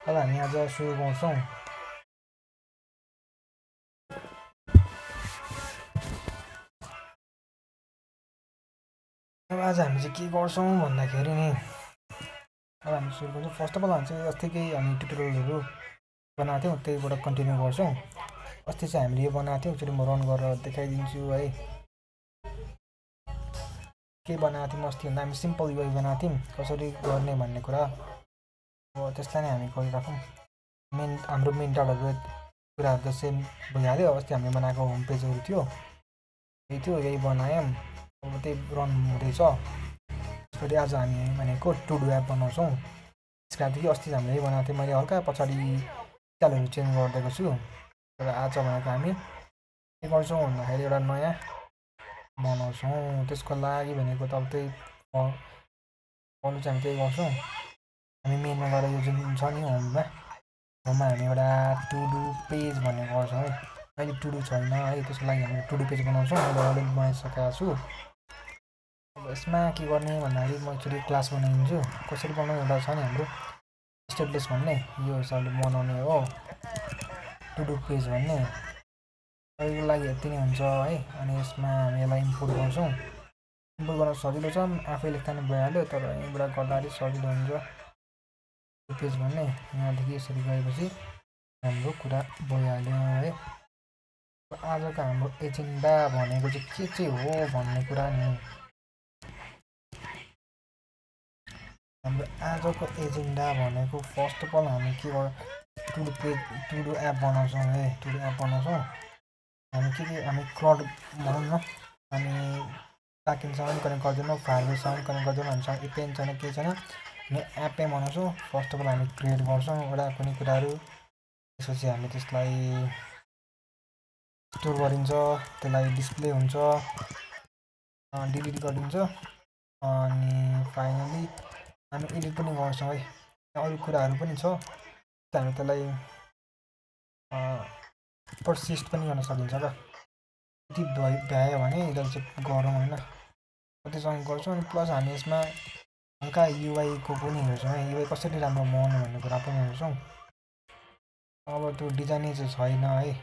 अब हामी आज सुरु गर्छौँ। अब आज हामी चाहिँ के गर्छौँ भन्दाखेरि नि अब हामी सुरु गर्छौँ। फर्स्ट अफ अल हामी चाहिँ अस्तिकै हामी ट्युटोरियलहरू बनाएको थियौँ, त्यहीबाट कन्टिन्यू गर्छौँ। अस्ति चाहिँ हामीले यो बनाएको थियौँ, एकचोटि म रन गरेर देखाइदिन्छु है। के बनाएको थियौँ अस्ति भन्दा हामी सिम्पल युआई बनाएको थियौँ, कसरी गर्ने भन्ने कुरा हो, त्यसलाई नै हामी गरिराखौँ। हाम्रो मेन डाटाहरू कुराहरू त सेम भइहाल्यो। अस्ति हामीले बनाएको होम पेजहरू थियो, यही बनायौँ। अब त्यही रन हुँदैछ। त्यसपछि आज हामी भनेको टु डु एप बनाउँछौँ। स्क्र्यापदेखि अस्ति हामीले यही बनाएको थियौँ, मैले हल्का पछाडि स्टाइलहरू चेन्ज गरिदिएको छु। तर आज भनेको हामी के गर्छौँ भन्दाखेरि एउटा नयाँ बनाउँछौँ। त्यसको लागि भनेको त अब त्यही फलो चाहिँ हामी त्यही गर्छौँ। हामी मेनमा गएर यो जुन छ नि होममा हामी एउटा टु डु पेज भन्ने गर्छौँ है। अहिले टु डु छैन है, त्यसको लागि हामीले टु डु पेज बनाउँछौँ। मैले अलरेडी बनाइसकेको छु। अब यसमा के गर्ने भन्दाखेरि म एकचोटि क्लास बनाइदिन्छु। कसरी बनाउने एउटा छ नि हाम्रो स्टेटलेस भन्ने, यो हिसाबले बनाउने हो टु डु पेज भन्ने। अहिलेको लागि यति नै हुन्छ है। अनि यसमा हामी यसलाई इम्पोर्ट गर्छौँ। इम्पोर्ट गर्न सजिलो छ, आफै लेख्दा नि भइहाल्यो, तर यहीँबाट गर्दाखेरि सजिलो हुन्छ। पेज भन्ने यहाँदेखि यसरी गएपछि हाम्रो कुरा भइहाल्यो है। आजको हाम्रो एजेन्डा भनेको चाहिँ के चाहिँ हो भन्ने कुरा नि। हाम्रो आजको एजेन्डा भनेको फर्स्ट अफ अल हामी के टु डु एप बनाउँछौँ है। टु डु एप बनाउँछौँ हामी के हामी क्लाउड भनौँ न, हामी ब्याकएन्डसँग कनेक्ट गर्दैनौँ, फायरबेससँग कनेक्ट गर्दैनौँ, हामीसँग एपिएन छैन, केही छैन। हामी एपै बनाउँछौँ। फर्स्ट अफ अल हामी क्रिएट गर्छौँ एउटा कुनै कुराहरू, त्यसपछि हामी त्यसलाई स्टोर गरिन्छ, त्यसलाई डिस्प्ले हुन्छ, डिलिट गरिन्छ, अनि फाइनली हामी एडिट पनि गर्छौँ है। अरू कुराहरू पनि छ, हामी त्यसलाई पर्सिस्ट पनि गर्न सकिन्छ र यति भ्यायो भने यिनीहरू चाहिँ गरौँ होइन, कतिसँग गर्छौँ। अनि प्लस हामी यसमा हल्का युआईको पनि हेर्छौँ है, युआई कसरी राम्रो बनाउनु भन्ने कुरा पनि हेर्छौँ। अब त्यो डिजाइनै चाहिँ छैन है,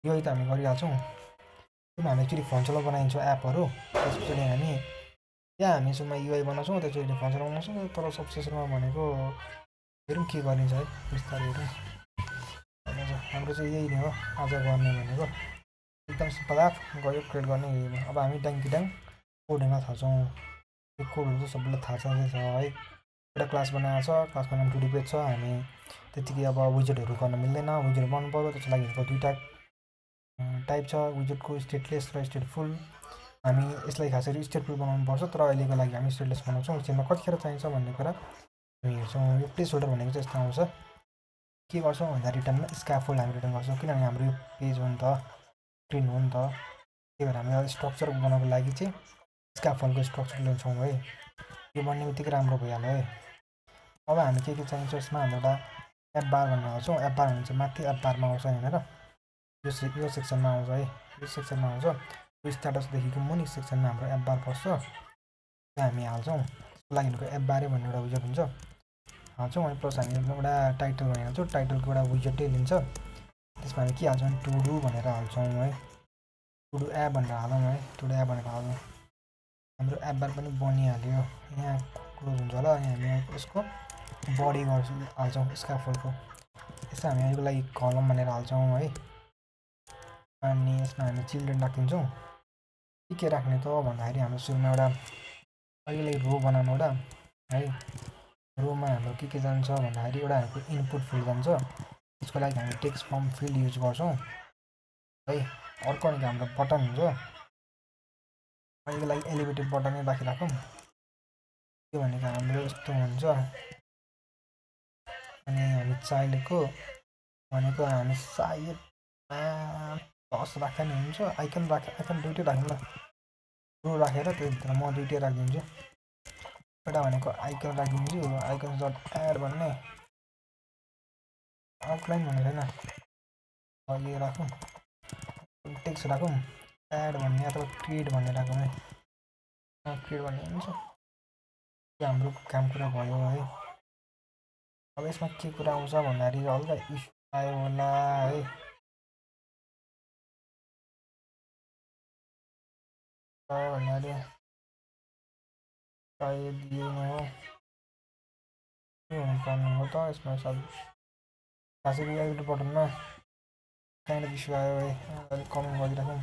युआई त हामी गरिहाल्छौँ। किन हामी एकचोटि फङ्सनल बनाइदिन्छौँ एपहरू, त्यसपछि हामी यहाँ हामी सुरुमा युआई बनाउँछौँ, त्यसपछि फङ्सनल बनाउँछौँ। तर सबसेसनमा भनेको हेरौँ के गरिन्छ है, बिस्तारै हेरौँ। हाम्रो चाहिँ यही नै हो आज गर्ने भनेको। एकदम सिम्पल एप गयो क्रिएट गर्ने यही हो। अब हामी डाङकिडाङ कोड हेर्न थाल्छौँ। यो कोडहरू चाहिँ सबैलाई थाहा छँदैछ है। एउटा क्लास बनाएको छ, क्लासको नाम टु डु पेज छ। हामी त्यतिकै अब विजेटहरू गर्न मिल्दैन, विजेट बनाउनु पऱ्यो। त्यसको लागि हाम्रो दुईवटा टाइप छ, विजेटको स्टेटलेस र स्टेटफुल। हामी यसलाई खास गरी स्टेटफुल बनाउनु पर्छ, तर अहिलेको लागि हामी स्टेटलेस बनाउँछौँ। यसमा कतिखेर चाहिन्छ भन्ने कुरा हामी हेर्छौँ। यो प्लेस होल्डर भनेको चाहिँ यस्तो आउँछ। के गर्छौँ भन्दा रिटर्नमा स्क्याफोल्ड हामी रिटर्न गर्छौँ, किनभने हाम्रो यो पेज हो नि त, स्क्रिन हो नि त। त्यही भएर हामी स्ट्रक्चर बनाउनको लागि चाहिँ स्क्याफोल्डको स्ट्रक्चर ल्याउँछौँ है। यो बन्ने बित्तिकै राम्रो भइहाल्यो है। अब हामी के चाहिन्छ यसमा, हाम्रो एउटा एप बार भन्ने हाल्छौँ। एप बार भने चाहिँ माथि एप बारमा आउँछ भनेर यो सेक्सनमा आउँछ है। यो सेक्सनमा आउँछ, यो स्ट्याटसदेखिको मुनि सेक्सनमा हाम्रो एप बार पर्छ, त्यहाँ हामी हाल्छौँ। त्यसको लागि हाम्रो एप बारै भन्ने एउटा विजेट हुन्छ, हाल्छौँ। अनि प्लस हामी एउटा टाइटल भनेर हाल्छौँ, टाइटलको एउटा विजेटै लिन्छ। त्यसमा हामी के हाल्छौँ भने टु डु भनेर हाल्छौँ है। टु डु एप भनेर हालौँ है, टु डु एप भनेर हालौँ। हाम्रो एप बार पनि बनिहाल्यो, यहाँ क्लोज हुन्छ होला। अनि हामी यसको बडी गर्छौँ, हाल्छौँ स्क्याफोल्डको। यसमा हामी अहिलेको लागि कलम भनेर हाल्छौँ है। अनि यसमा हामी चिल्ड्रेन राखिदिन्छौँ। के राख्ने त भन्दाखेरि हाम्रो सुरुमा एउटा अहिलेलाई रो बनाउनु एउटा है। रोमा हाम्रो के जान्छ भन्दाखेरि एउटा हाम्रो इनपुट फिल्ड जान्छ। त्यसको लागि हामी टेक्स्ट फर्म फिल्ड युज गर्छौँ है। अर्को भनेको हाम्रो बटन हुन्छ, अहिलेको लागि एलिभेटेड बटनै राखिराखौँ। त्यो भनेको हाम्रो यस्तो हुन्छ। अनि हामी चाइल्डको भनेको हामी सायद 10 राख्दा नि हुन्छ। आइकन दुइटै राख्नु ल, रो राखेर त्योभित्र म दुइटै राखिदिन्छु। एउटा भनेको आइकन राखिदिन्छु, आइकन डट एड भन्ने। आउटलाइन भन्ने छैन, यो राखौँ। टेक्स्ट राखौँ, एड भन्ने अथवा क्रिएट भन्ने राखौँ है। क्रिएट भन्ने हुन्छ। यो हाम्रो काम कुरा भयो है। अब यसमा के कुरा आउँछ भन्दाखेरि हल्का इस्यु आयो होला है। भन्दाखेरि सायद यो हो के हुनुपर्ने हो त यसमा सब खासै रियाक्ट बटनमा काइन्ड अफ इस्यु आयो है। अलिक कमेन्ट गरिराखौँ।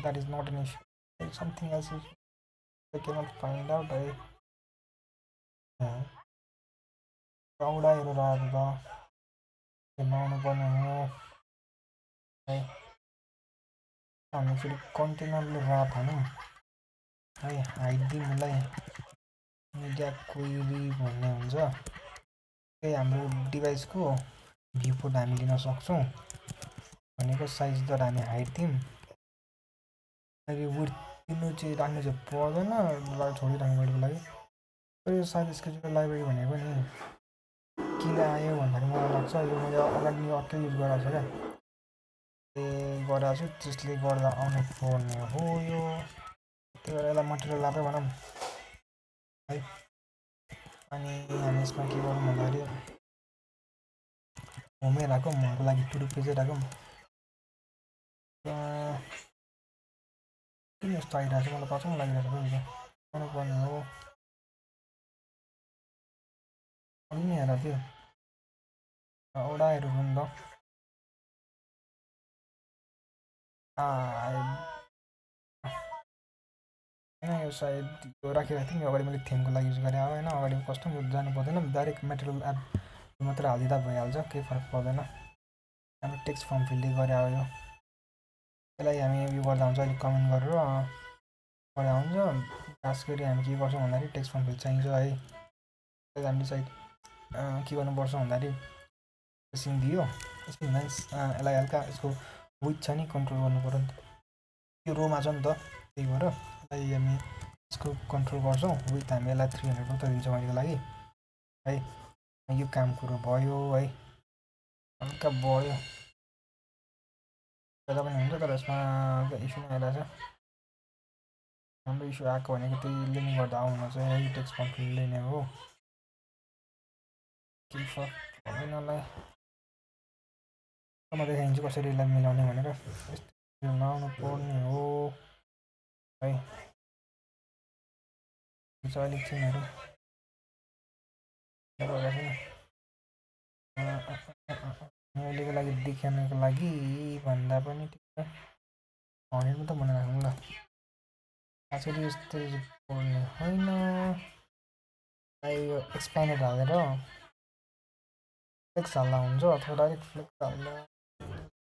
That is not an issue, something else is I cannot find out है। चौडा हेरेर आएको त नआउनु पर्ने हो है। हामी फेरि कन्टेनरले ऱ्याप हानौँ है। हाइट दिउँ उसलाई मिडिया क्वेरी भन्ने हुन्छ। त्यही हाम्रो डिभाइसको भ्यू फोटो हामी लिन सक्छौँ भनेको साइजद्वारा हामी हाइट दिउँ। विड्थ दिनु चाहिँ राख्नु चाहिँ पर्दैन, छोडिराख्नुको लागि। तर यो सायद स्केजुलर लाइब्रेरी भनेको नि किन आयो भन्दाखेरि मलाई लाग्छ यो मैले अगाडि अर्कै युज गरेको छ क्या, गरेको छु त्यसले गर्दा आउनु पर्ने हो यो। त्यही भएर यसलाई मटेरियल ल्याबै भनौँ है। अनि हामी यसमा के गरौँ भन्दाखेरि होमै राखौँ, होमको लागि टु पेजै राखौँ। किन यस्तो आइरहेको छ मलाई पचाउनु लागिरहेको छ यो आउनुपर्ने हो। अघि नै हेर त्यो ओडाहरू पनि त होइन यो सायद यो राखिरहेको थिएँ नि अगाडि मैले थेमको लागि युज गरेँ होइन। अगाडि कस्टम जानु पर्दैन, डाइरेक्ट मेटेरियल एप मात्र हालिदिँदा भइहाल्छ, केही फरक पर्दैन। हाम्रो टेक्स्ट फर्म फिल्डै गरे हो यो। यसलाई हामी यो गर्दा हुन्छ, अहिले कमेन्ट गरेर गर्दा हुन्छ। खास गरी हामी के गर्छौँ भन्दाखेरि टेक्स्ट फर्म फिल्ड चाहिन्छ है। हामीले चाहिँ के गर्नुपर्छ भन्दाखेरि स्पेसिङ दियो, स्पेसिङ मिन्स यसलाई हल्का यसको विथ छ नि कन्ट्रोल गर्नु पऱ्यो नि त, यो रोमा छ नि त। त्यही भएर यसलाई हामी यसको कन्ट्रोल गर्छौँ। विथ हामी यसलाई 300 मात्र दिन्छौँ अहिलेको लागि है। यो काम कुरो भयो है, हल्का बढ्यो जता पनि हुन्छ। तर यसमा इस्यु नै आइरहेछ। हाम्रो इस्यु आएको भनेको त्यसले नै गर्दा आउनु चाहिँ है, टेक्स्ट फर्म फिल्डले नै हो। केही फरक पर्दैन यसलाई। म देखाइदिन्छु कसरी यसलाई मिलाउने भनेर। यस्तो नआउनु पर्ने हो है। अलिक चिनहरू अहिलेको लागि देखाउनको लागि भन्दा पनि ठिक छ, 100 मात्र बनाइराखौँ ल। आजकल यस्तो पर्ने होइन, यो एक्सप्यान्डेड हालेर फ्लेक्स हाल्दा हुन्छ अथवा डाइरेक्ट फ्लेक्स हाल्दा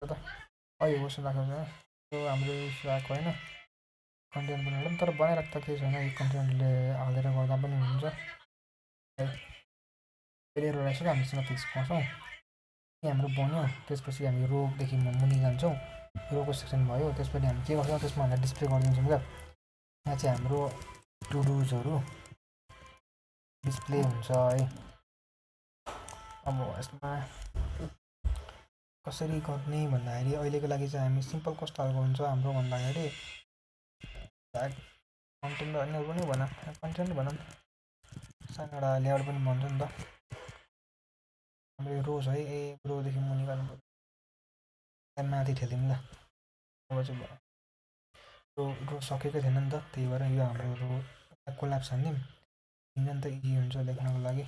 त अहिले कस्तो लाग्छ यो हाम्रो इस्यु आएको होइन। कन्टेन्ट बनाउनु तर बनाइराख्दा केही छैन, यो कन्टेन्टले हालेर गर्दा पनि हुन्छ है। फेरि रहेछ हामी त्यसमा फिक्स गर्छौँ कि हाम्रो बन्यो। त्यसपछि हामी रोदेखि मुनि जान्छौँ, रोको सेक्सन भयो। त्यसपछि हामी के गर्छौँ त्यसमा हामीलाई डिस्प्ले गरिदिन्छौँ क्या। यहाँ चाहिँ हाम्रो टु डुजहरू डिस्प्ले हुन्छ है। अब यसमा कसरी गर्ने भन्दाखेरि अहिलेको लागि चाहिँ हामी सिम्पल कस्तो खालको हुन्छ हाम्रो भन्दाखेरि कन्टेन्ट अन्य पनि भनौँ, कन्टेन्ट भनौँ, सानो एउटा लेआउट पनि भन्छ नि त। हाम्रो यो रोज है, रोदेखि मुनि गर्नु पर्छ, माथि ठेलिदिउँ ल। अब चाहिँ रो सकेकै थिएन नि त, त्यही भएर यो हाम्रो रो कोल्याप्स हानिदिउँ, हिँड्न नि त इजी हुन्छ लेख्नको लागि।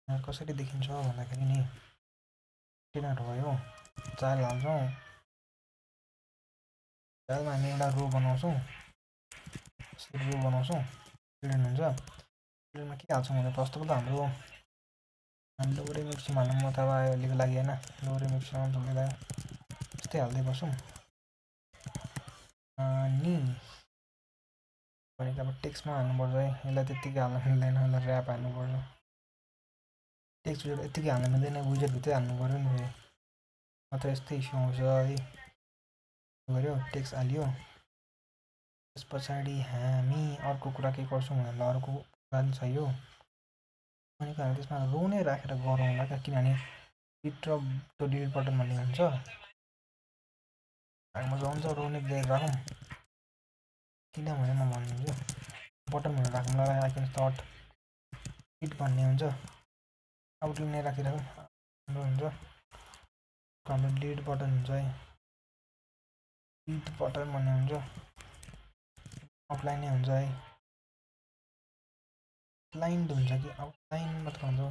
कसरी देखिन्छ भन्दाखेरि नि कन्टेनर भयो, चाल हाल्छौँ, चालमा हामी एउटा रो बनाउँछौँ, रो बनाउँछौँ। चिल्ड्रेन हुन्छ, चिल्ड्रेनमा के हाल्छौँ भने फर्स्ट अफ अल हाम्रो लोरे मिक्समा हाल्नु अथवा अहिलेको लागि होइन, लोरे मिक्समा सबैलाई यस्तै हाल्दै बस्छौँ। नि भनेको अब टेक्स्टमा हाल्नुपर्छ है, यसलाई त्यत्तिकै हाल्नु मिल्दैन, यसलाई ऱ्याप हाल्नुपर्छ। टेक्स्ट विजेट यत्तिकै हाल्नु मिल्दैन, विजेटभित्रै हाल्नु पऱ्यो नि फेरि, नत्र यस्तै इस्यु आउँछ है। गऱ्यो टेक्स्ट हाल्यो, त्यस पछाडि हामी अर्को कुरा के गर्छौँ भन्दा अर्को कुरा छ यो भनेको हामी त्यसमा रो नै राखेर गरौँ होला क्या। किनभने डिट र डिलिट बटन भन्ने हुन्छ, हामी मजा आउँछ रो नै दिएर राखौँ। किनभने म भनिदिन्छु बटनहरू राख्नुलाई आई क्यान स्टार्ट इट भन्ने हुन्छ, आउटलाइन नै राखिराखौँ राम्रो हुन्छ। हाम्रो डिलिट बटन हुन्छ है, डिलिट बटन भन्ने हुन्छ, आउटलाइन नै हुन्छ है, लाइन हुन्छ कि आउटलाइन मात्र हुन्छ,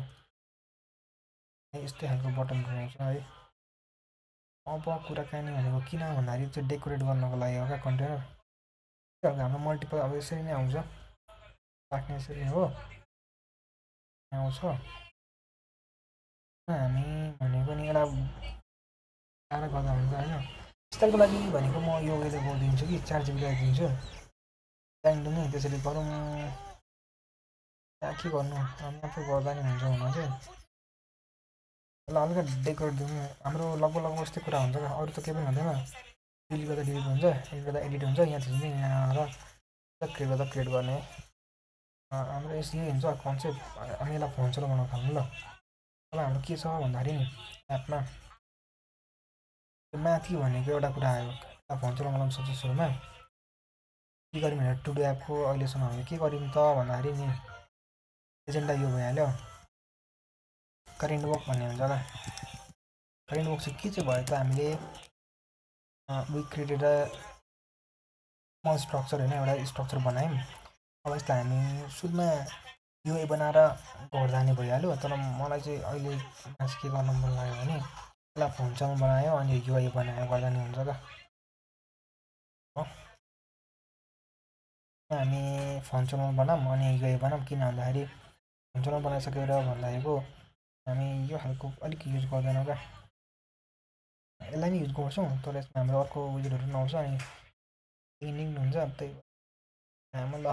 यस्तै खालको बटनहरू आउँछ है। अब कुराकानी भनेको किन भन्दाखेरि चाहिँ डेकोरेट गर्नको लागि हो क्या कन्टेनर। हाम्रो मल्टिपल अब यसरी नै आउँछ, राख्ने यसरी नै हो आउँछ। हामी भनेको नि एउटा गाह्रो गर्दा हुन्छ होइन। यस्तोको लागि भनेको म यो उयोले गरिदिन्छु कि 4 GB दिन्छु, त्यहाँदेखि नि त्यसरी गरौँ। के गर्नु हामी आफै गर्दा नि हुन्छ हुन चाहिँ। ल हल्का डेकोरेट दिउँ, हाम्रो लगभग यस्तै कुरा हुन्छ क्या, अरू त केही पनि हुँदैन। डिलिट गर्दा डिलिट हुन्छ, एडिट गर्दा एडिट हुन्छ, यहाँ थिच्ने यहाँ र क्रिएट गर्दा क्रिएट गर्ने। हाम्रो यही हुन्छ कन्सेप्ट। हामी यसलाई फोन चलाउन बनाउनु थाल्नु ल। अब हाम्रो के छ भन्दाखेरि नि एपमा माथि भनेको एउटा कुरा आयो, फोन चलाउन बनाउनु सक्छ सुरुमा। के गर्यौँ भने टुडो एपको अहिलेसम्म हामीले के गर्यौँ त भन्दाखेरि नि एजेन्डा यो भइहाल्यो, करेन्ट वर्क भन्ने हुन्छ ल। करेन्ट वर्क चाहिँ के चाहिँ भयो त, हामीले वी क्रिएटेड स्मल स्ट्रक्चर होइन, एउटा स्ट्रक्चर बनायौँ। अब यसलाई हामी सुरुमा युआई बनाएर गर्दा नि भइहाल्यो, तर मलाई चाहिँ अहिले के गर्न मन लाग्यो भने यसलाई फोन चलाउन बनायो अनि युआई बनायो गर्दा नि हुन्छ त। हामी फोन चलाउन बनाऊँ अनि युआई बनाऊँ, किन भन्दाखेरि फोन चलाउन बनाइसकेर भन्दाखेरिको हामी यो खालको अलिक युज गर्दैनौँ क्या, यसलाई नै युज गर्छौँ। तर यसमा हाम्रो अर्को विजेटहरू पनि आउँछ अनि लिङ्क हुन्छ, त्यही हाम्रो ल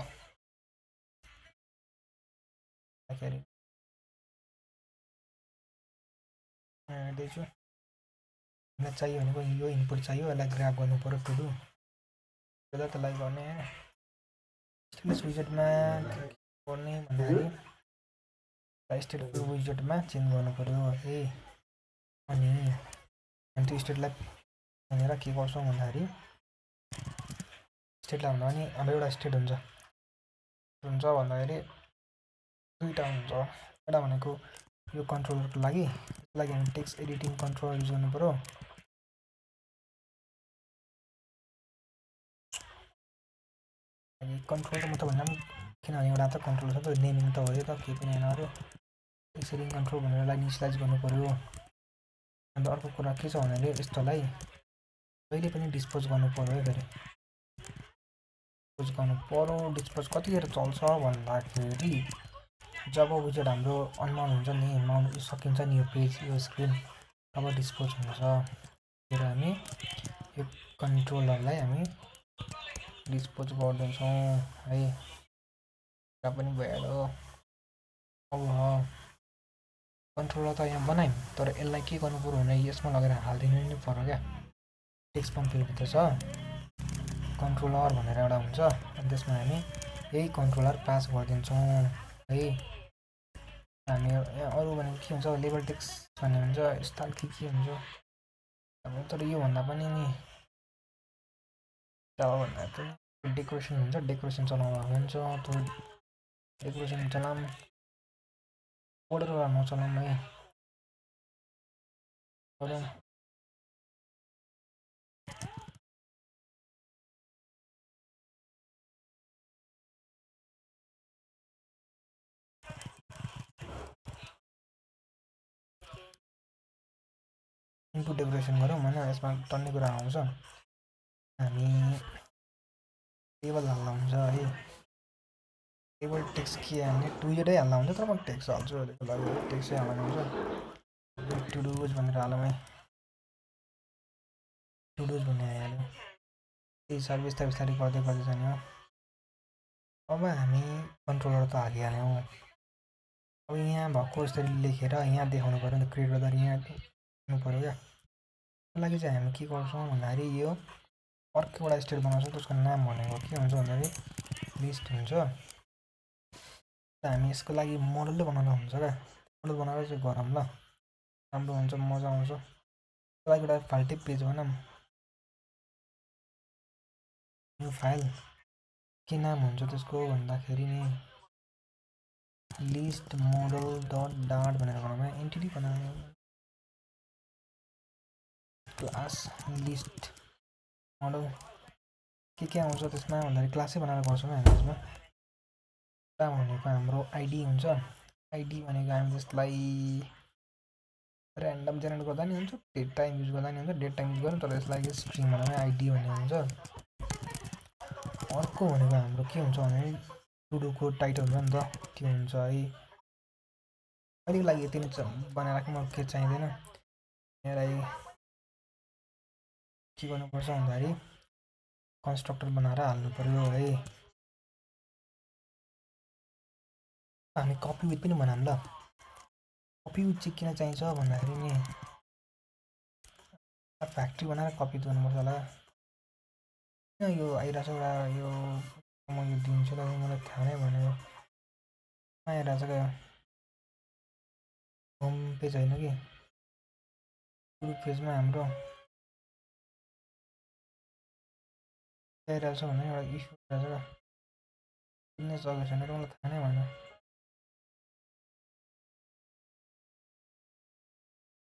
हेर्दैछु। हामीलाई चाहियो भनेको यो इनपुट चाहियो, यसलाई ग्राब गर्नु पऱ्यो टुडु, त्यसलाई गर्ने स्टेटस विजेटमा गर्ने भन्दाखेरि स्टेट विजेटमा चेन्ज गर्नु पऱ्यो है। अनि त्यो स्टेटलाई भनेर के गर्छौँ भन्दाखेरि स्टेटलाई भन्दा पनि हाम्रो एउटा स्टेट हुन्छ भन्दाखेरि दुईवटा हुन्छ। एउटा भनेको यो कन्ट्रोलरको लागि, त्यसको लागि हामी टेक्स्ट एडिटिङ कन्ट्रोलर युज गर्नु पऱ्यो। कन्ट्रोलर मात्र भन्दा पनि किनभने एउटा त कन्ट्रोलर छ त, नेमिङ त हो यो त केही पनि होइन अरे। यसरी कन्ट्रोल भनेर यसलाई इनिसियलाइज गर्नु पऱ्यो। अन्त अर्को कुरा के छ भन्दाखेरि यस्तोलाई जहिले पनि डिस्पोज गर्नु पऱ्यो है। फेरि डिस्पोज गर्नु पऱ्यो। डिस्पोज कतिखेर चल्छ भन्दाखेरि जब विजेट हाम्रो अनमाउन्ट हुन्छ नि, माउन्ट सकिन्छ नि यो पेज यो स्क्रिन, तब डिस्पोज हुन्छ। र हामी यो कन्ट्रोलरलाई हामी डिस्पोज गर्दैछौँ है, र पनि भइहाल्यो। अब कन्ट्रोलर त यहाँ बनायौँ, तर यसलाई के गर्नु पऱ्यो भने यसमा लगेर हालिदिनु नै पऱ्यो क्या। टेक्स्ट पम्पभित्र छ कन्ट्रोलर भनेर एउटा हुन्छ, अनि त्यसमा हामी यही कन्ट्रोलर पास गरिदिन्छौँ है। हामी यहाँ अरू भनेको के हुन्छ, लेबल टेक्स्ट भन्ने हुन्छ, यस्तो के हुन्छ। तर योभन्दा पनि नि भन्दा पनि डेकोरेसन हुन्छ, डेकोरेसन चलाउँदा हुन्छ। त्यो डेकोरेसन चलाऊँ, बोर्डरवाला नचलाऊँ है। इनपुट डेकोरेसन गरौँ होइन, यसमा टन्ने कुरा आउँछ। हामी टेबल हाल्दा हुन्छ है, टेबल टेक्स्ट के हाल्ने टुइटै हाल्दा हुन्छ, तर म टेक्स्ट हाल्छु अहिलेको लागि, टेक्स्टै हाल्नु हुन्छ। टुडुज भनेर हालौँ है, टुडुज भन्ने आइहाल्यो। त्यही सर्भिस त बिस्तारै गर्दै गर्दै जाने हो। अब हामी कन्ट्रोलर त हालिहाल्यौँ, अब यहाँ भएको यसरी लेखेर यहाँ देखाउनु पऱ्यो नि त, क्रिएट गर्दा यहाँ देखाउनु पऱ्यो क्या। त्यसको लागि चाहिँ हामी के गर्छौँ भन्दाखेरि यो अर्को एउटा स्टेट बनाउँछौँ, त्यसको नाम भनेको के हुन्छ भन्दाखेरि लिस्ट हुन्छ। हामी यसको लागि मोडलै बनाउनु हुन्छ क्या, मोडल बनाएर चाहिँ गरौँ ल, राम्रो हुन्छ, मजा आउँछ। त्यसको लागि एउटा फाल्टै पेज बनाऊँ, न्यू फाइल के नाम हुन्छ त्यसको भन्दाखेरि नि लिस्ट मोडल डट डार्ट भनेर बनाउँ एन्टिटी बनायो क्लास लिस्ट मोडल के आउँछ त्यसमा भन्दाखेरि क्लासै बनाएर गर्छौँ हामी त्यसमा भनेको हाम्रो आइडी हुन्छ आइडी भनेको हामी त्यसलाई ऱ्यान्डम जेनेरेट गर्दा नि हुन्छ डेट टाइम युज गर्दा नि हुन्छ डेट टाइम युज गर्नु तर यसलाई स्ट्रिङ भनेर आइडी भन्ने हुन्छ अर्को भनेको हाम्रो के हुन्छ भने टुडुको टाइटल हुन्छ नि त त्यो हुन्छ है अहिलेको लागि यति नै बनाएर राख्नु के चाहिँदैन यसलाई के गर्नुपर्छ भन्दाखेरि कन्स्ट्रक्टर बनाएर हाल्नु पर्यो है हामी कपी विथ पनि बनाऊँ ल कपी विथ चाहिँ किन चाहिन्छ भन्दाखेरि नि फ्याक्ट्री बनाएर कपी गर्नुपर्छ होला किन यो आइरहेछ एउटा यो म यो दिन्छु ल मलाई थाहा नै भनेको आइरहेछ क्या होम पेज होइन कि ग्रुप पेजमा हाम्रो आइरहेछ भने एउटा इस्यु रहेछ क्या किन्ने सकेको छैन मलाई थाहा नै भएन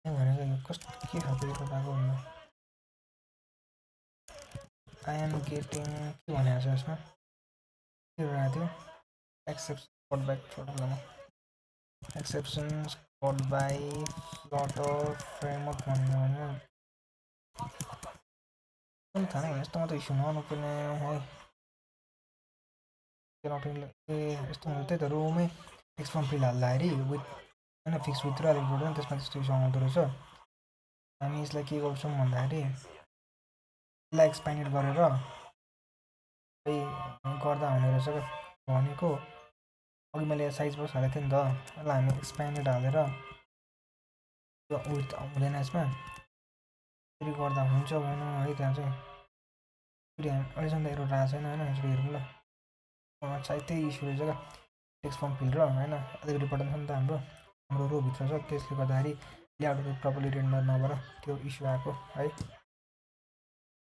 भनेको यो कस्तो के खालको बताएको भन्नु आई एम गेटिङ के भनेको छ यसमा के रहेको थियो exception cut by Flutter exception cut by Flutter framework भन्ने भने थाहा नै भने यस्तो मात्रै इस्यु नहुनुपर्ने है ए यस्तो हुन्छ त्यही त रोमै टेक्स्ट फर्म फिल हाल्दाखेरि विथ होइन फिक्स विथ र अलिक बढ्दैन त्यसमा त्यस्तो इस्यु आउँदो रहेछ हामी यसलाई के गर्छौँ भन्दाखेरि यसलाई एक्सप्यान्डेड गरेर गर्दा हुने रहेछ क्या भनेको अघि मैले साइज बक्स हालेको थिएँ नि त यसलाई हामी एक्सप्यान्डेड हालेर विथ हुँदैन यसमा फेरि गर्दा हुन्छ भनौँ है त्यहाँ चाहिँ फेरि हामी अहिलेसम्म त एरो आएको छैन होइन यसरी हेरौँ ल सायद त्यही इस्यु रहेछ क्या टेक्स्ट फर्म फिल र होइन अलिकति बटन छ नि त हाम्रो रोभित्र छ त्यसले गर्दाखेरि लेआउटहरू प्रपरली रेन्डर नभएर त्यो इस्यु आएको है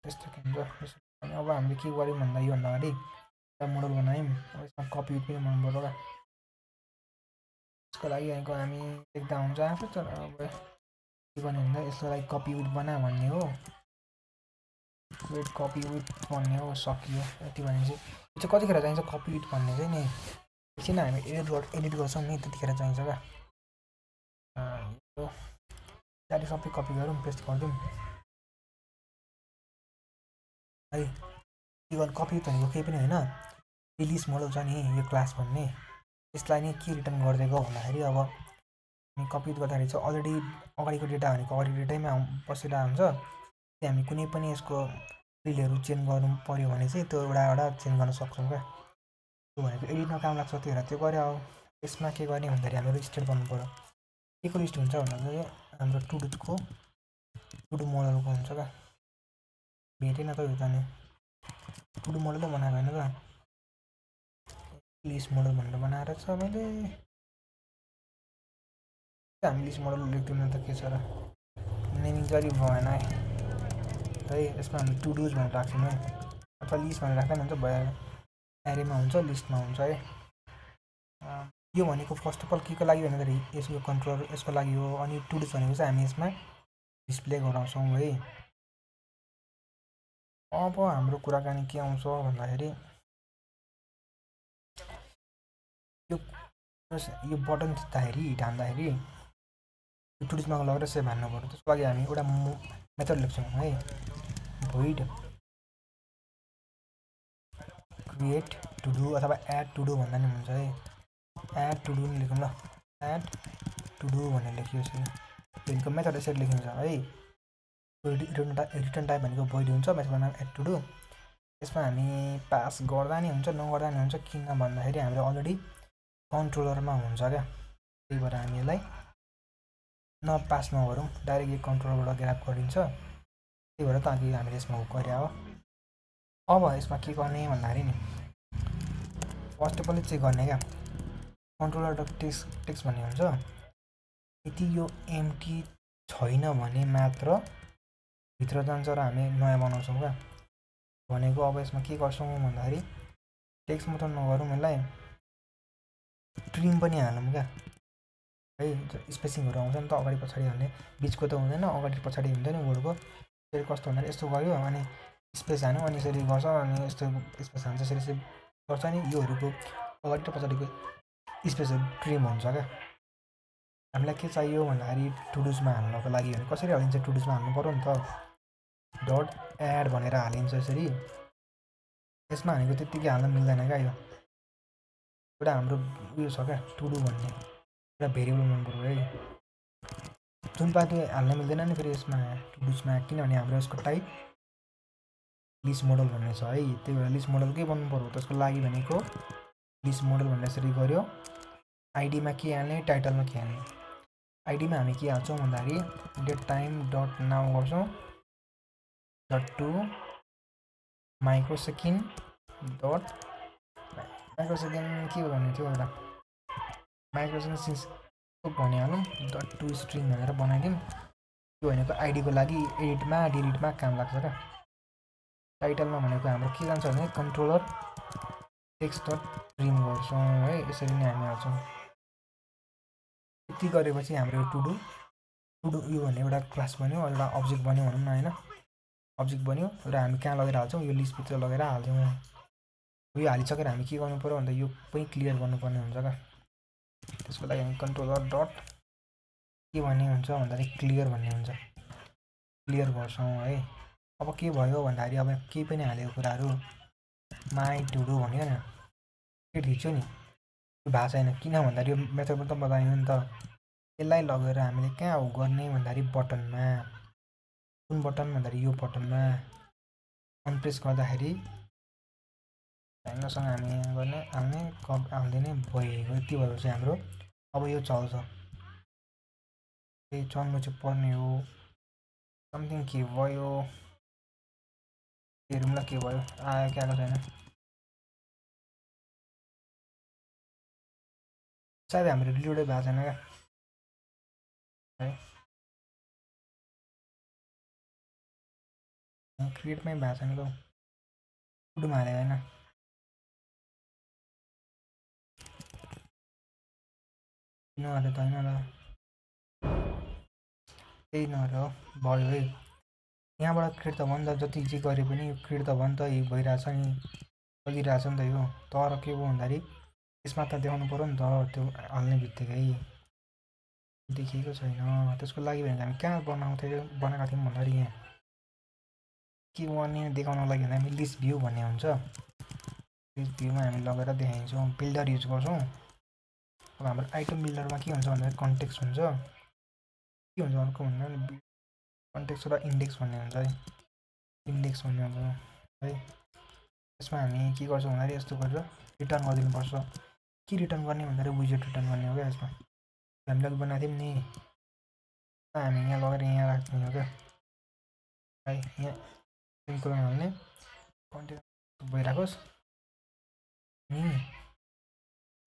त्यस्तो के हुन्छ अनि अब हामीले के गऱ्यौँ भन्दा योभन्दा अगाडि एउटा मोडल बनायौँ यसमा कपी पनि बनाउनु पर्छ क्या यसको लागि हामी देख्दा हुन्छ आफै तर अब के गर्ने भन्दा यसको लागि कपी विथ बना भन्ने हो वेट कपी विथ भन्ने हो सकियो यति भने चाहिँ यो चाहिँ कतिखेर चाहिन्छ कपी विथ भन्ने चाहिँ नि एकछिन हामी एडिट गर्छौँ नि त्यतिखेर चाहिन्छ क्या त्यहाँदेखि सबै कपी गरौँ पेस्ट गरिदिउँ है के गर्नु कपी विथ भनेको केही पनि होइन रिलिज मोडल छ नि यो क्लास भन्ने यसलाई नै के रिटर्न गरिदिएको भन्दाखेरि अब हामी कपी विथ गर्दाखेरि चाहिँ अलरेडी अगाडिको डेटा भनेको अगाडिको डेटैमा बसिरहेको हुन्छ हामी कुनै पनि यसको फिल्डहरू चेन्ज गर्नु पऱ्यो भने चाहिँ त्यो एउटा चेन्ज गर्न सक्छौँ क्या त्यो भनेको एडिटमा काम लाग्छ त्योहरू त्यो गऱ्यो अब यसमा के गर्ने भन्दाखेरि हाम्रो स्टेट गर्नु पऱ्यो के को लिस्ट हुन्छ भन्दा चाहिँ हाम्रो टुडु मोडलको हुन्छ क्या भेटेन त यो त नि टुडु मोडलै बनाएको होइन त लिस्ट मोडल भनेर बनाएर छ मैले हामी लिस्ट मोडल लेख्दैनौँ त के छ र नेमिङ चाहिँ भएन है यसमा हामी टुडुज भनेर राख्छौँ है अथवा लिस्ट भनेर राख्दा पनि हुन्छ भयो एरेमा हुन्छ लिस्टमा हुन्छ है यो भनेको फर्स्ट अफ अल के को लागि भन्दाखेरि यसको कन्ट्रोलर यसको लागि हो अनि टुडुज भनेको चाहिँ हामी यसमा डिस्प्ले गराउँछौँ है अब हाम्रो कुराकानी के आउँछ भन्दाखेरि यो बटन थिच्दाखेरि हिँड्दाखेरि टुडुजमा लगेर सेभ हान्नु पर्यो त्यसको लागि हामी एउटा मेथड लेख्छौँ है void create to do अथवा add to do भन्दा नि हुन्छ है add to do नि लेखौँ ल add to do भनेर लेखियोस् यसको मेथड यसरी लेखिन्छ है रिटर्न टाइप भनेको void हुन्छ मेथडको नाम add to do यसमा हामी पास गर्दा नि हुन्छ नगर्दा नि हुन्छ किन भन्दाखेरि हाम्रो अलरेडी कन्ट्रोलरमा हुन्छ क्या त्यही भएर हामी यसलाई नपास नगरौँ डाइरेक्ट यो कन्ट्रोलरबाट ग्राब गरिन्छ त्यही भएर ताकि हामीले यसमा हुक गरे हो अब यसमा के गर्ने भन्दाखेरि नि फर्स्ट अफ अल चाहिँ गर्ने क्या कन्ट्रोलर डट टेक्स्ट भन्ने हुन्छ यदि यो एम्टी छैन भने मात्र भित्र जान्छ र हामी नयाँ बनाउँछौँ क्या भनेको अब यसमा के गर्छौँ भन्दाखेरि टेक्स्ट मात्र नगरौँ यसलाई ट्रिम पनि हालौँ क्या है। स्पेसिङहरू आउँछ नि त अगाडि पछाडि हाल्ने, बिचको त हुँदैन, अगाडि पछाडि हुँदैन वर्डको। फेरि कस्तो हुँदाखेरि यस्तो गऱ्यो अनि स्पेस हान्यो अनि यसरी गर्छ अनि यस्तो स्पेस हान्छ यसरी गर्छ नि योहरूको अगाडि र पछाडिको स्पेसहरू ट्रिम हुन्छ क्या। हामीलाई के चाहियो भन्दाखेरि टुडुसमा हाल्नको लागि भने कसरी हालिन्छ, टुडुसमा हाल्नु पऱ्यो नि त। डट एड भनेर हालिन्छ यसरी। यसमा हानेको त्यत्तिकै हाल्न मिल्दैन क्या। यो एउटा हाम्रो उयो छ क्या टुडु भन्ने एउटा भेरिएबल हुनु पऱ्यो है। जुन पार्टी हाल्न मिल्दैन नि फेरि यसमा टुडुसमा, किनभने हाम्रो यसको टाइप लिस्ट मोडल भन्ने छ है। त्यही भएर लिस्ट मोडल के बन्नु पऱ्यो त्यसको लागि भनेको लिस्ट मोडल भनेर यसरी गऱ्यो। आइडीमा के हाल्ने, टाइटलमा के हाल्ने। आइडीमा हामी के हाल्छौँ भन्दाखेरि डेट टाइम डट नाउ गर्छौँ डट टु माइक्रोसेकेन्ड डट माइक्रोसेकेन्ड के भन्ने थियो एउटा माइक्रोसेकेन्ड सिन्स भनिहालौँ डट टु स्ट्रिङ भनेर बनाइदिउँ। त्यो भनेको आइडीको लागि एडिटमा डिलिटमा काम लाग्छ क्या। टाइटलमा भनेको हाम्रो के जान्छ भने कन्ट्रोलर टेक्स्ट डट ट्रिम गर्छौँ है। यसरी नै हामी हाल्छौँ। यति गरेपछि हाम्रो टुडु यो भन्ने एउटा क्लास बन्यो, एउटा अब्जेक्ट बन्यो भनौँ न होइन। अब्जेक्ट बन्यो र हामी कहाँ लगेर हाल्छौँ, यो लिस्टभित्र लगेर हाल्छौँ। यो हालिसकेर हामी के गर्नु पऱ्यो भन्दा यो पनि क्लियर गर्नुपर्ने हुन्छ क्या। त्यसको लागि हामी कन्ट्रोलर डट के भन्ने हुन्छ भन्दाखेरि क्लियर भन्ने हुन्छ, क्लियर गर्छौँ है। अब के भयो भन्दाखेरि अब केही पनि हालेको कुराहरू माई टुडु भन्यो नि के थिच्यो नि त्यो भएको छैन। किन भन्दाखेरि यो मेथडमा त बताइयो नि त। यसलाई लगेर हामीले कहाँ हो गर्ने भन्दाखेरि बटनमा, कुन बटन भन्दाखेरि यो बटनमा अनप्रेस गर्दाखेरि सँग हामी यहाँ गर्ने हाल्ने हालिदिने भइगयो। यति भएपछि हाम्रो अब यो चल्छ। त्यही चल्नु चाहिँ पर्ने हो। समथिङ के भयो हेरौँला के भयो, आयो कि आएको छैन। सायद हाम्रो रिलोडै भएको छैन क्या है। क्रिएटमै भएको छैन त टुडुमा हालेको होइन। किन हाल्यो त होइन ल त्यही नभएर हो भयो है। यहाँबाट क्रिएट त भयो नि त, जति जे गरे पनि यो क्रिएट त भयो नि त, यो भइरहेछ नि चलिरहेछ नि त यो। तर के भयो भन्दाखेरि यसमा त देखाउनु पऱ्यो नि त त्यो हाल्ने बित्तिकै देखिएको छैन। त्यसको लागि भनेको हामी कहाँ बनाएको थियौँ भन्दाखेरि यहाँ के गर्ने देखाउनको लागि भने हामी लिस्ट भ्यू भन्ने हुन्छ। लिस्ट भ्यूमा हामी लगेर देखाइन्छौँ, बिल्डर युज गर्छौँ। अब हाम्रो आइटम बिल्डरमा के हुन्छ भन्दाखेरि कन्टेक्स्ट हुन्छ, के हुन्छ अर्को भन्दा कन्टेक्स्ट र इन्डेक्स भन्ने हुन्छ है। इन्डेक्स भन्ने हुन्छ है। यसमा हामी के गर्छौँ भन्दाखेरि यस्तो गरेर रिटर्न गरिदिनुपर्छ। के रिटर्न गर्ने भन्दाखेरि विजेट रिटर्न गर्ने हो क्या। यसमा हामीले बनाएको थियौँ नि, हामी यहाँ लगेर यहाँ राख्ने हो क्या है। यहाँ सिम्पल हाल्ने कन्टेक्स्ट भइराखोस् नि।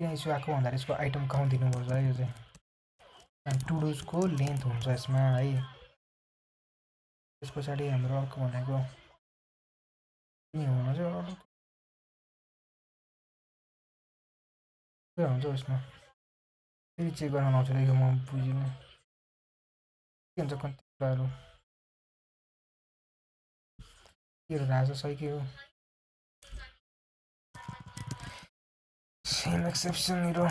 किन इस्यु आएको भन्दाखेरि यसको आइटम काउन्ट दिनुपर्छ है। यो चाहिँ टुडुसको लेन्थ हुन्छ यसमा है। त्यस पछाडि हाम्रो अर्को भनेको के हुन चाहिँ के हुन्छ यसमा फेरि चेक गर्न आउँछ यो म बुझिनँ के हुन्छ कति कुराहरू केहरू राजा सही के हो। सेम एक्सेप्सन मेरो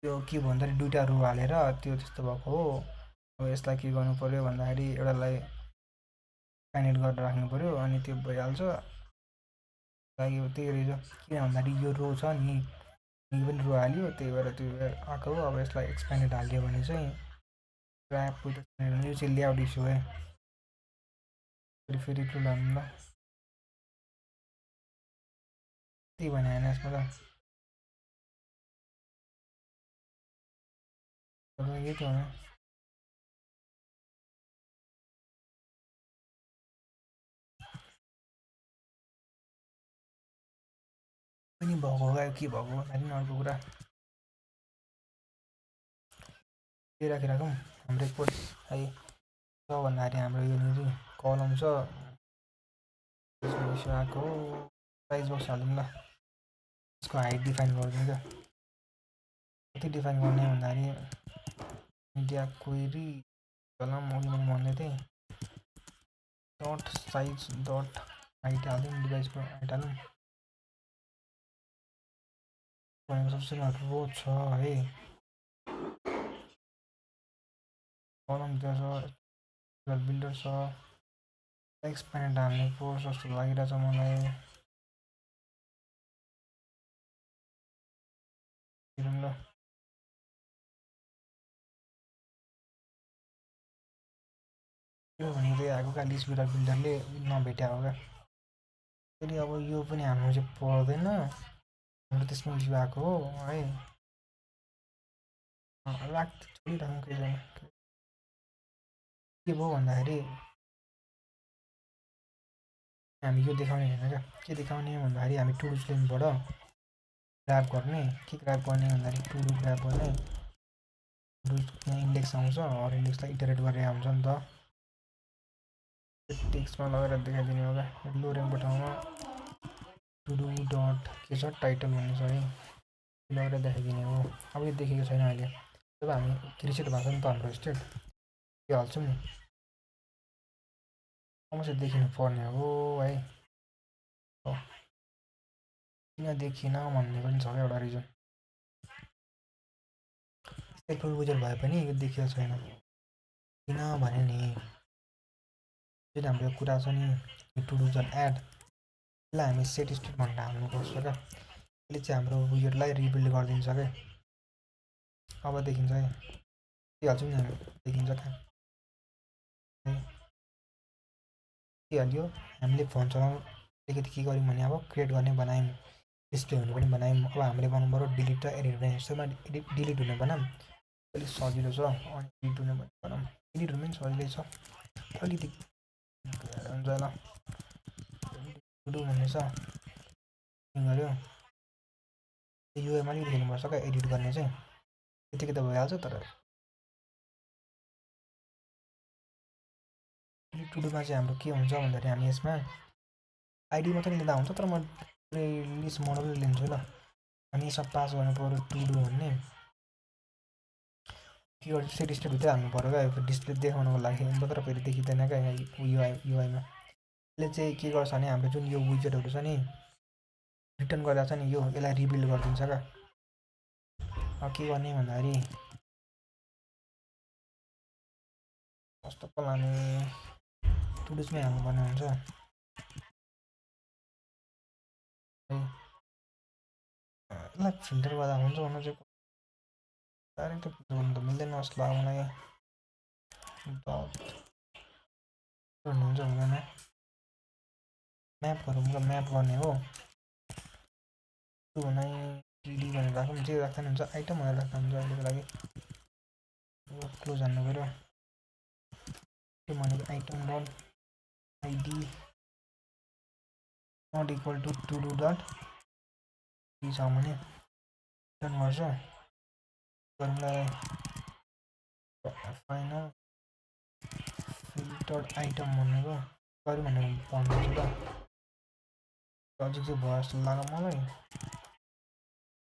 त्यो के भन्दाखेरि दुईवटा रो हालेर त्यो त्यस्तो भएको हो। अब यसलाई के गर्नु पऱ्यो भन्दाखेरि एउटालाई कानेक्ट गरेर राख्नु पऱ्यो अनि त्यो भइहाल्छ। लागि त्यही रहेछ किन भन्दाखेरि यो रो छ नि यो पनि रो हाल्यो त्यही भएर त्यो आएको हो। अब यसलाई एक्सप्यान्डेड हाल्यो भने चाहिँ ऱ्याप यो चाहिँ लेआउट इस्यु है। फेरि टुल हाल्नु ल त्यही भने होइन यसमा त यही त हो। पनि भएको हो के भएको भन्दाखेरि अर्को कुरा के राखिराखौँ हाम्रो रिपोर्ट है। भन्दाखेरि हाम्रो यो कलम छ त्यसमा इस्यु आएको हो साइज बक्स हालौँ ल यसको हाइट डिफाइन गरिदिउँ क्या कति डिफाइन गर्ने भन्दाखेरि मिडिया क्वेरी कलम अघि मैले भन्दै थिएँ डट साइज डट हाइट हालौँ डिभाइसको हाइट हालौँ भनेको सबसे रो छ है कलम त्यहाँ छ बिल्डर छ एक्सप्यान्ड हाल्ने कोर्स जस्तो लागिरहेछ मलाई हेरौँ ल यो भनेको चाहिँ आएको क्या लिस्ट बिल्डरले नभेट्या हो क्या फेरि अब यो पनि हाम्रो चाहिँ पर्दैन हाम्रो त्यसमा इस्यु आएको हो है छोडिराखौँ केही छैन के भयो भन्दाखेरि हामी यो देखाउने होइन क्या के देखाउने भन्दाखेरि हामी टुल्स लिनबाट ग्राब गर्ने के ग्राब गर्ने भन्दाखेरि टुल ग्राब गर्ने यहाँ इन्डेक्स आउँछ अरू इन्डेक्सलाई इटरेट गरेर आउँछ नि त टेक्स्टमा लगेर देखाइदिने हो क्या लो ऱ्याङ्कको ठाउँमा टुडु डट के छ टाइटल भन्ने छ है लगेर देखाइदिने हो अब यो देखेको छैन अहिले जब हामी रिसेट भएको छ नि त हाम्रो स्टेट त्यो हाल्छौँ नि समस्या देखिनु पर्ने हो है किन देखिन भन्ने पनि छ एउटा रिजन सेल्फ बुझर भए पनि यो देखिएको छैन किनभने नि जुन हाम्रो कुरा छ नि यो टु डु डट एड यसलाई हामी सेट स्टेट भनेर हाल्नुपर्छ क्या यसले चाहिँ हाम्रो बुजरलाई रिबिल्ड गरिदिन्छ क्या अब देखिन्छ है के हाल्छौँ नि हामी देखिन्छ कहाँ के हाल्यो हामीले फोन चलाउनु अलिकति के गर्यौँ भने अब क्रिएट गर्ने बनायौँ डिस्प्ले हुने पनि बनायौँ अब हामीले बनाउनु पऱ्यो डिलिट र एडिट हुने जस्तोमा डिलिट हुने बनाऊँ अलिक सजिलो छ अनि एडिट हुने बनाऊँ एडिट हुने पनि सजिलै छ अलिकति हुन्छ ल टुडु भन्ने छ गऱ्यो युएमा अलिकति हेर्नुपर्छ क्या एडिट गर्ने चाहिँ त्यतिकै त भइहाल्छ तर टुडुमा चाहिँ हाम्रो के हुन्छ भन्दाखेरि हामी यसमा आइडी मात्रै लिँदा हुन्छ तर म लिस्ट मोडल लिन्छु ल अनि यसमा पास गर्नु पऱ्यो टुडु भन्ने के गर्छ सेट स्टेटभित्रै हाल्नु पऱ्यो क्या डिस्प्ले देखाउनुको लागि मात्र फेरि देखिँदैन क्या युआईमा यसले चाहिँ के गर्छ भने हाम्रो जुन यो विजेटहरू छ नि रिटर्न गरेर छ नि यो यसलाई रिबिल्ड गरिदिन्छ क्या अब के गर्ने भन्दाखेरि कस्तो पो लाने टुडुसमै हाल्नुपर्ने हुन्छ यसलाई फिल्टर गर्दा हुन्छ भन्नु चाहिँ डाइरेक्ट त फिल्टर गर्नु त मिल्दैन जस्तो लाग्यो मलाई डट हुन्छ हुँदैन म्याप गरौँ ल म्याप गर्ने हो टु भने टिडी भनेर राखौँ जे राख्दा हुन्छ आइटम भनेर राख्दा हुन्छ अहिलेको लागि क्लोज हान्नु पऱ्यो त्यो भनेको item dot ID not equal to to do dot के छ भने रिटर्न गर्छ गरौँलाई फाइनल फिल्टर आइटम भनेको गऱ्यो भनेर भन्दैछु त लजिक चाहिँ भयो जस्तो लाग्यो मलाई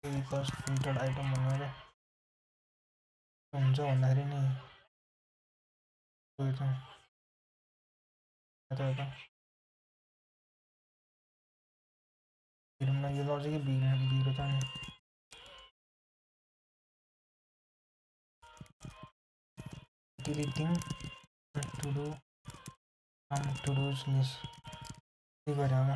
फिल्टर आइटम भनेर हुन्छ भन्दाखेरि नि हेरौँ यो लजिकै बिग्रियो त नि डिलिटिङ टुडु टुडुस लिस्ट के गरे होला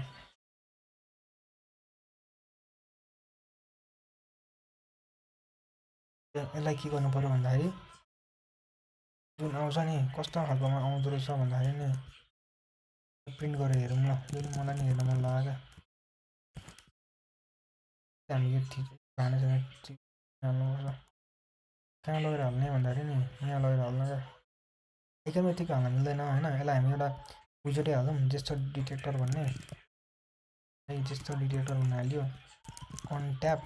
यसलाई के गर्नु पऱ्यो भन्दाखेरि जुन आउँछ नि कस्तो खालकोमा आउँदो रहेछ भन्दाखेरि नि प्रिन्ट गरेर हेरौँ ल यो मलाई नि हेर्न मन लाग्यो क्या हामी यो हाल्नुपर्छ कहाँ लगेर हाल्ने भन्दाखेरि नि यहाँ लगेर हाल्नु क्या एकैमा यतिको हाल्न मिल्दैन होइन यसलाई हामी एउटा विजेटै हालौँ जेस्चर डिटेक्टर भन्ने है जेस्चर डिटेक्टर भन्ने हाल्यो अन ट्याप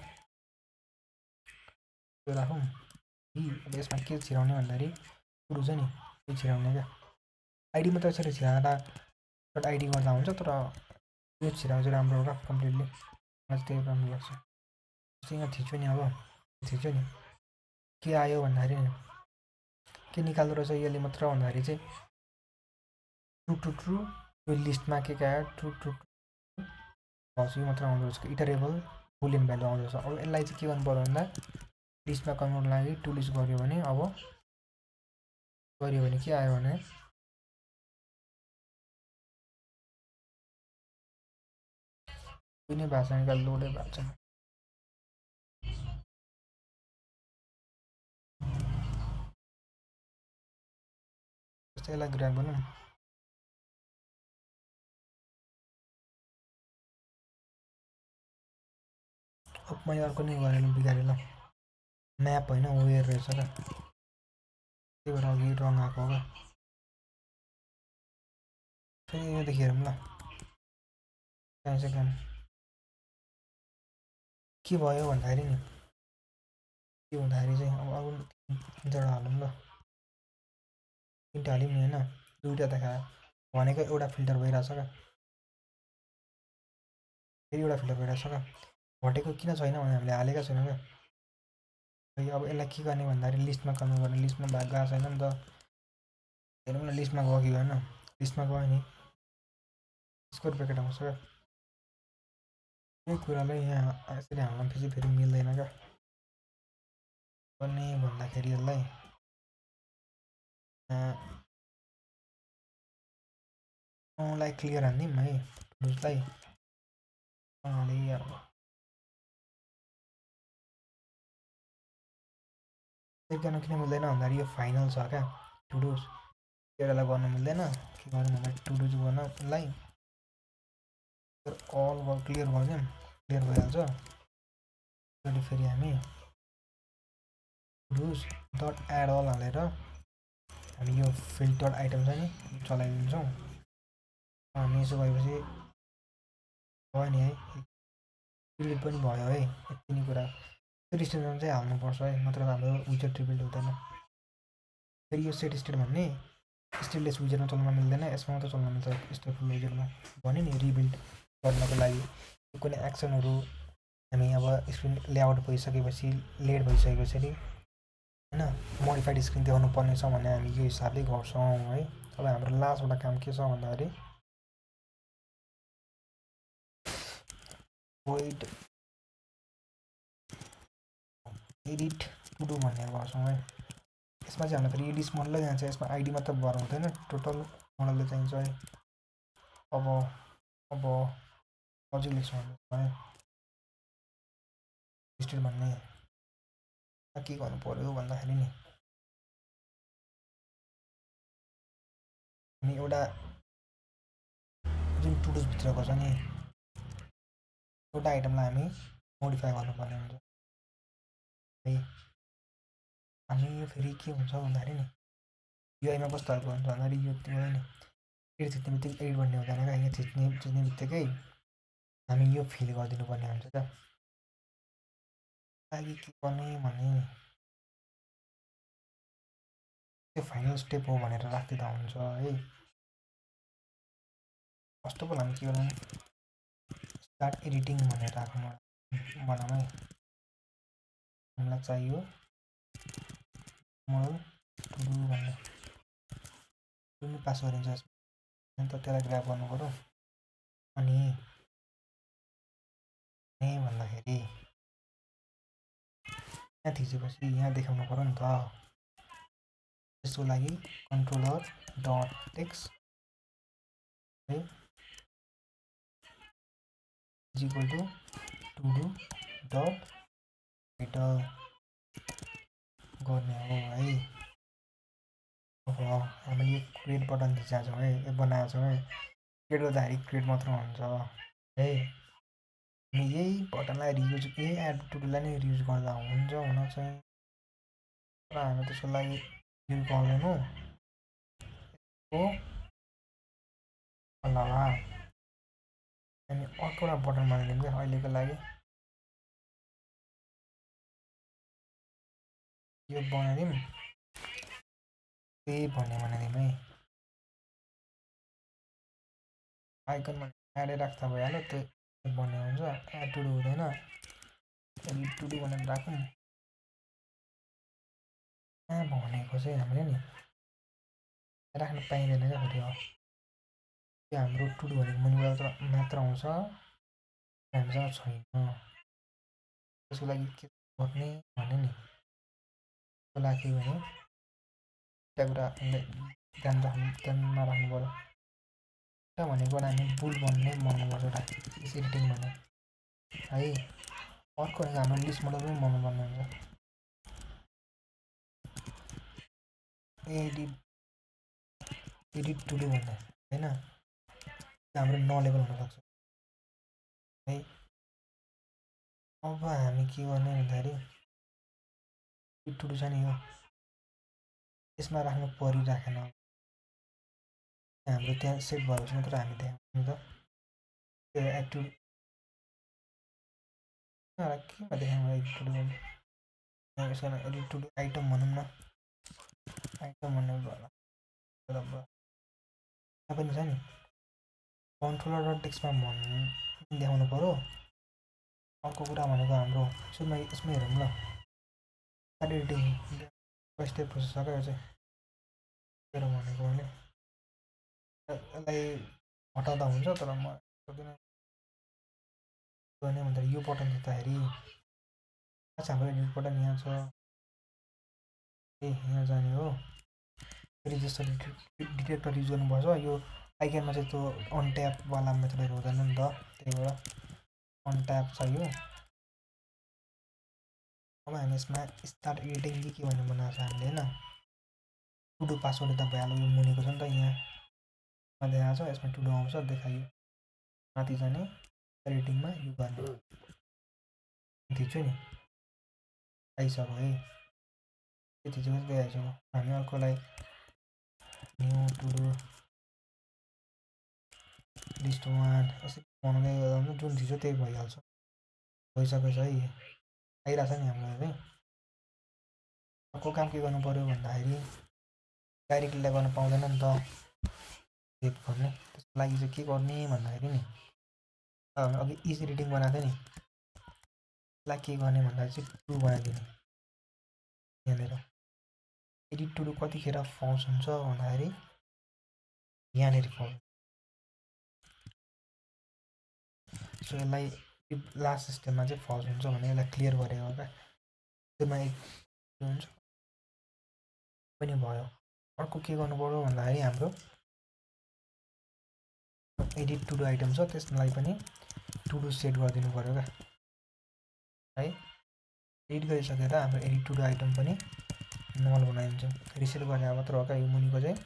त्यो राखौँ अब यसमा के छिराउने भन्दाखेरि कुरो छ नि त्यो छिराउने क्या आइडीमा त यसरी छिराएर डट आइडी गर्दा हुन्छ, तर यो छिराएको चाहिँ राम्रो होला कम्प्लिटली। मलाई चाहिँ त्यही राम्रो लाग्छ। चाहिँ यहाँ थिच्छु नि, अब थिच्छु नि के आयो भन्दाखेरि नि के निकाल्दो रहेछ यसले मात्र भन्दाखेरि चाहिँ ट्रु ट्रु ट्रु यो लिस्टमा के आयो ट्रु ट्रु ट्रु यो मात्र आउँदो रहेछ। इटरेबल बुलियन भ्यालु आउँदो रहेछ। अब यसलाई चाहिँ के गर्नु पर्यो भन्दा लिस्टमा कन्भर्ट लागि टु लिस्ट गऱ्यो भने अब के आयो भने कुनै भाषाका लोडै भएको छैन। जस्तै यसलाई ग्राफ गरौँ। अब मैले अर्को नै गरेर बिगारेँ ल। म्याप होइन वेयर रहेछ र त्यही भएर अघि रङ आएको हो क्या। फेरि योदेखि हेरौँ ल सेकेन्ड के भयो भन्दाखेरि नि के हुँदाखेरि चाहिँ अब अरू तिनवटा हालौँ ल। तिनवटा हाल्यौँ नि होइन, दुईवटा देखायो भनेको एउटा फिल्टर भइरहेछ क्या, फेरि एउटा फिल्टर भइरहेछ क्या। घटेको किन छैन भने हामीले हालेका छैनौँ क्या। अब यसलाई के गर्ने भन्दाखेरि लिस्टमा कन्भर्ट गर्ने। लिस्टमा भाग गएको छैन नि त। हेरौँ न लिस्टमा गयो कि होइन। लिस्टमा गयो नि स्क्वायर ब्रेकेट आउँछ क्या। यही कुरालाई यहाँ यसरी हाल्न फेरि मिल्दैन क्या। गर्ने भन्दाखेरि यसलाई लाई क्लियर हानिदिउँ है टुल्सलाई। एकजना किन मिल्दैन भन्दाखेरि यो फाइनल छ क्या टुडुज। एउटालाई गर्न मिल्दैन। के गर्नु भन्दाखेरि टुडुज गर्नलाई अल क्लियर गरिदिउँ, क्लियर भइहाल्छ। अनि फेरि हामी टुडुज डट एड अल हालेर हामी यो फिल्ड डट आइटम छ नि चलाइदिन्छौँ। हामी यसो भएपछि भयो नि है, रिबिल्ड पनि भयो है। यति नै कुरा सेट स्टेटमेन्ट चाहिँ हाल्नुपर्छ है, नत्र हाम्रो विजेट रिबिल्ड हुँदैन। फेरि यो सेट स्टेट भन्ने स्टेटलेस विजेटमा चल्न मिल्दैन, यसमा मात्रै चल्न मिल्छ स्टेटफुल विजेटमा। भन्यो नि रिबिल्ड गर्नको लागि कुनै एक्सनहरू हामी अब स्क्रिन लेआउट भइसकेपछि लेट भइसकेपछि होइन मोडिफाइड स्क्रिन देखाउनु पर्ने छ भने हामी यो हिसाबले गर्छौँ है। अब हाम्रो लास्टवटा काम के छ भन्दाखेरि void एडिट टुडु भन्ने गर्छौँ है। यसमा चाहिँ हामीलाई फेरि लिस्ट मोडलै जान्छ, यसमा आइडी मात्र भर हुँदैन, टोटल मोडलले चाहिन्छ है। अब अझै लेख्छौँ है लिस्टेड भन्ने के गर्नु पर्यो भन्दाखेरि नि हामी एउटा जुन टुडुसभित्रको छ नि एउटा आइटमलाई हामी मोडिफाई गर्नुपर्ने हुन्छ है। हामी यो फेरि के हुन्छ भन्दाखेरि नि युआईमा कस्तो खालको हुन्छ भन्दाखेरि यो त्यो नि एडिट थिच्ने बित्तिकै एडिट भन्ने हुँदैन क्या। यहाँ थिच्ने बित्तिकै हामी यो फिल गरिदिनु पर्ने हुन्छ क्या। लागि के गर्ने भने त्यो फाइनल स्टेप हो भनेर राखिदिँदा हुन्छ है। फर्स्ट अफ अल हामी के गरौँ स्टार्ट एडिटिङ भनेर राखौँ बनाऊँ है। हामीलाई चाहियो मोडल टुडु भन्ने जुन पास गरिन्छ अन्त त्यसलाई ग्राफ गर्नु पऱ्यो। अनि भन्दाखेरि यहाँ थिचेपछि यहाँ देखाउनु पऱ्यो नि त। त्यसको लागि कन्ट्रोलर डट टेक्स्ट है equal to to do dot title गर्ने हो है। अब हामीले यो क्रिएट बटन थिचेको छौँ है, बनाएको छौँ है। क्रिएट गर्दाखेरि क्रिएट मात्र हुन्छ है। हामी यही बटनलाई रियुज यही एड टुडुलाई नै रियुज गर्दा हुन्छ हुन चाहिँ, तर हामी त्यसको लागि युज गर्दैनौँ हो अलावा हामी अर्को एउटा बटन बनाइदिउँ क्या अहिलेको लागि। यो बनाइदिउँ त्यही भन्ने बनाइदिउँ है। आइकनमा एडै राख्दा भइहाल्यो त्यो बन्ने हुन्छ एड टु डु हुँदैन एडिट टु डु भनेर राखौँ भनेको चाहिँ हामीले नि राख्न पाइँदैन क्या फेरि त्यो हाम्रो टु डु भनेको मुनिबाट मात्र आउँछ हामीसँग छैन त्यसको लागि के गर्ने भने नि त्यसको लागि भने एउटा कुरा हामीले ध्यानमा राख्नु पऱ्यो भनेको हामी बुल भन्ने बनाउनुपर्छ एउटा एडिटिङ भने है अर्को भनेको हाम्रो लिस्ट मोडल पनि बनाउनुपर्ने हुन्छ एडिट टु डु भन्दा होइन हाम्रो नलेबल हुनसक्छ है अब हामी के गर्ने भन्दाखेरि एडिट टु डु छ नि यो यसमा राख्नु परिराखेन हाम्रो त्यहाँ सेट भएपछि मात्र हामी देखाउँछौँ त त्यो एक्टिभ केमा देखाउँ एडिट टु डु भन्ने यसमा एडिट टु डु आइटम भनौँ न आइटम भन्ने यहाँ पनि छ नि कन्ट्रोलर र टेक्स्टमा देखाउनु पऱ्यो अर्को कुरा भनेको हाम्रो सुरुमा यसमा हेरौँ ल एडिटिङ स्टेप प्रोसेस छ क्या यो चाहिँ भनेको भने यसलाई हटाउँदा हुन्छ तर म सक्दिनँ गर्ने भन्दाखेरि यो बटन थिच्दाखेरि हाम्रो एडिट बटन यहाँ छ यहाँ जाने हो फेरि जस्तो डिटेक्टर युज गर्नुपर्छ यो आइकनमा चाहिँ त्यो अनट्यापवाला मेथडहरू हुँदैन नि त त्यही भएर अनट्याप छ यो अब हामी यसमा स्टार्ट एडिटिङ के भन्ने बनाएको छ हामीले होइन टु डु पासवर्ड त भइहाल्यो यो मुनिको छ नि त यहाँ देखाएको छ यसमा टु डु आउँछ देखायो माथि जाने एडिटिङमा यो गर्ने थिच्यो नि आइसक्यो है त्यो थिचेको चाहिँ आइसक्यो हामी अर्कोलाई new to do list one यसरी बनाउँदै गर्दा जुन थिच्यो त्यही भइहाल्छ भइसकेछ है आइरहेछ नि हाम्रो है अर्को काम के गर्नु पऱ्यो भन्दाखेरि डाइरेक्टली गर्न पाउँदैन नि त सेभ गर्ने त्यसको लागि चाहिँ के गर्ने भन्दाखेरि नि अघि इज एडिटिङ बनाएको थियो नि त्यसलाई के गर्ने भन्दाखेरि चाहिँ टु बनाइदिने यहाँनिर एडिट टु डु कतिखेर फल्स हुन्छ भन्दाखेरि यहाँनिर फल्स सो यसलाई लास्ट स्टेपमा चाहिँ फल्स हुन्छ भने यसलाई क्लियर गरेको क्या त्यसमा एक हुन्छ पनि भयो अर्को के गर्नु पऱ्यो भन्दाखेरि हाम्रो एडिट टु डु आइटम छ त्यसलाई पनि टु डु सेट गरिदिनु पऱ्यो क्या है एडिट गरिसकेर हाम्रो एडिट टु डु आइटम पनि नल बनाइदिन्छौँ रिसेट गरेर मात्र हो क्या यो मुनिको चाहिँ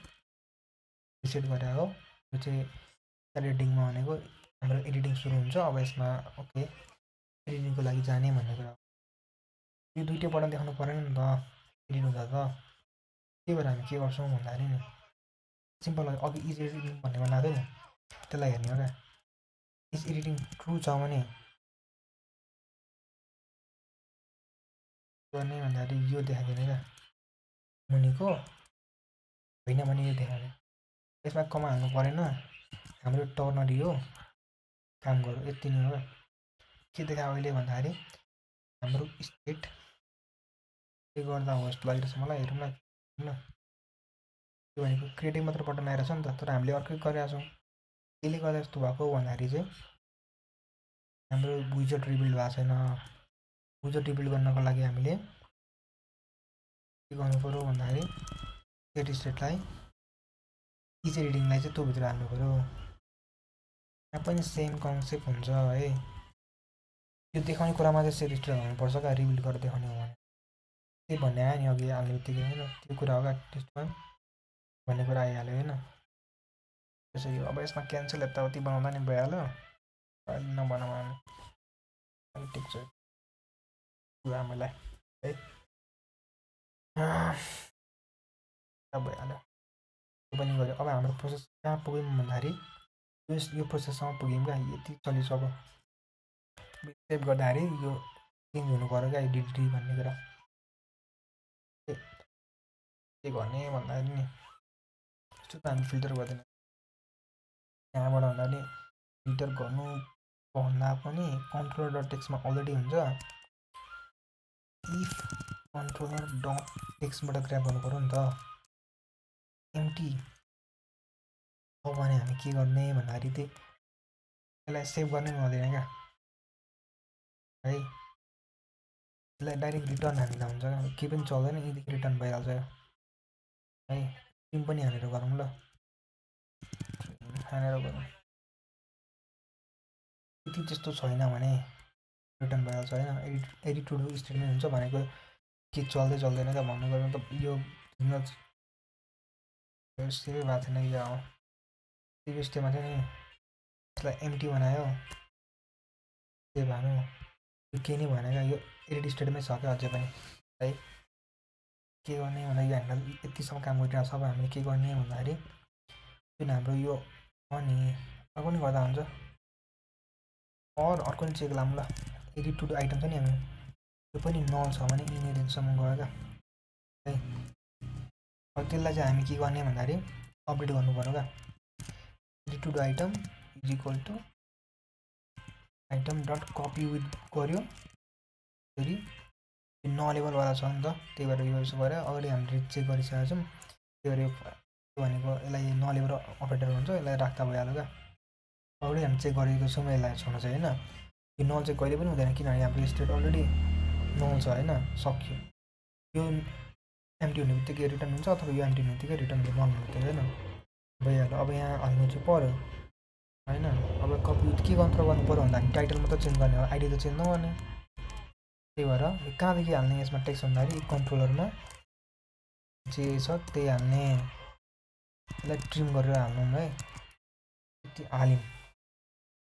रिसेट गरेर हो यो चाहिँ एडिटिङमा भनेको हाम्रो एडिटिङ सुरु हुन्छ अब यसमा ओके एडिटिङको लागि जाने भन्ने कुरा यो दुइटै बटन देखाउनु परेन नि त एडिट हुँदा त त्यही भएर हामी के गर्छौँ भन्दाखेरि नि सिम्पल अघि इज एडिटिङ भन्ने बनाएको थियो नि त्यसलाई हेर्ने हो क्या इज एडिटिङ ट्रु छ भने गर्ने भन्दाखेरि यो देखाइदिने क्या मुनिको होइन भने यो देखाउने यसमा कमा हाल्नु परेन हाम्रो टर्नरी हो काम गरौँ यति नै हो के देखायो अहिले भन्दाखेरि हाम्रो स्टेट के गर्दा हो जस्तो लागिरहेछ मलाई हेरौँ न त्यो भनेको क्रिएटिभ मात्र बटन आइरहेछ नि त तर हामीले अर्कै गरेका छौँ त्यसले गर्दा यस्तो भएको भन्दाखेरि चाहिँ हाम्रो विजट रिबिल्ड भएको छैन विजट रिबिल्ड गर्नको लागि हामीले के गर्नु पऱ्यो भन्दाखेरि सेट स्टेटलाई इज एडिटिङलाई चाहिँ त्योभित्र हाल्नु पऱ्यो यहाँ पनि सेम कन्सेप्ट हुन्छ है यो देखाउने कुरामा चाहिँ सेट स्टेट हाल्नुपर्छ क्या रिबिल्ड गरेर देखाउने हो भने त्यही भन्ने आयो नि अघि हाल्ने बित्तिकै होइन त्यो कुरा हो क्या टेस्टमा भन्ने कुरा आइहाल्यो होइन त्यसरी अब यसमा क्यान्सल यताउति बनाउँदा नि भइहाल्यो नबनाउँ हामी ठिक छ हामीलाई है भइहाल्यो त्यो पनि गऱ्यो अब हाम्रो प्रोसेस कहाँ पुग्यौँ भन्दाखेरि यो प्रोसेससम्म पुग्यौँ क्या यति चलिसक्यो सेभ गर्दाखेरि यो चेन्ज हुनु पऱ्यो क्या डिडी भन्ने कुरा के गर्ने भन्दाखेरि नि यस्तो त हामी फिल्टर गर्दैन यहाँबाट भन्दा नि फिल्टर गर्नु भन्दा पनि कन्ट्रोलर डट टेक्स्टमा अलरेडी हुन्छ। इफ कन्ट्रोलर डट टेक्स्टबाट ग्राब गर्नु पऱ्यो नि त एम्टी हो भने हामी के गर्ने भन्दाखेरि चाहिँ यसलाई सेभ गर्नै हुँदैन क्या है। यसलाई डाइरेक्ट रिटर्न हान्दा हुन्छ क्या, केही पनि चल्दैन, यहीँदेखि रिटर्न भइहाल्छ है। ट्रिम पनि हानेर गरौँ ल, हानेर गरौँ। यति त्यस्तो छैन भने रिटर्न भइहाल्छ होइन। एडिट टु डु स्टेटमेन्ट हुन्छ भनेको के चल्दै चल्दैन क्या भन्नु गयो त यो सेभै भएको थिएन कि अब त्यो स्टेपमा चाहिँ नि यसलाई एम्टी बनायो सेभ हानु केही नै भएन क्या। यो एडिट स्टेटमै छ क्या अझै पनि है। के गर्ने भन्दा यो ह्यान्डल यतिसम्म काम गरिरहेको छ। अब हामीले के गर्ने भन्दाखेरि जुन हाम्रो यो अनि अर्को नि गर्दा हुन्छ अर्को नि चेक लाऊँ ल। एडिट टु डु आइटम छ नि हामी यो पनि नल छ भने यिनीहरूसम्म गयो क्या है। अब त्यसलाई चाहिँ हामी के गर्ने भन्दाखेरि अपडेट गर्नु पर्यो क्या। Edit to do item is equal to item dot copy with गऱ्यो फेरि नलेबलवाला छ नि त, त्यही भएर यो यसो गऱ्यो। अगाडि हामीले चेक गरिसकेको छौँ, त्यही भएर यो भनेको यसलाई नलेबल अपरेटर हुन्छ, यसलाई राख्दा भइहाल्यो क्या। अगाडि हामी चेक गरेको छौँ यसलाई छुन चाहिँ होइन। यो नल चाहिँ कहिले पनि हुँदैन किनभने हाम्रो स्टेट अलरेडी नल छ होइन, सक्यो। यो एम्टी हुने बित्तिकै रिटर्न हुन्छ अथवा यो एम्टी हुने बित्तिकै रिटर्न हुन्छ, नल हुने बित्तिकै होइन भइहाल्यो। अब यहाँ हाल्नु चाहिँ पऱ्यो होइन। अब कपी के कन्ट्रोल गर्नु पऱ्यो भन्दा हामी टाइटल मात्रै चेन्ज गर्ने हो, आइडी त चेन्ज नगर्ने। त्यही भएर कहाँदेखि हाल्ने यसमा टेक्स्ट भन्दाखेरि कन्ट्रोलरमा जे छ त्यही हाल्ने। यसलाई ट्रिम गरेर हाल्नु है, यति हाल्यौँ।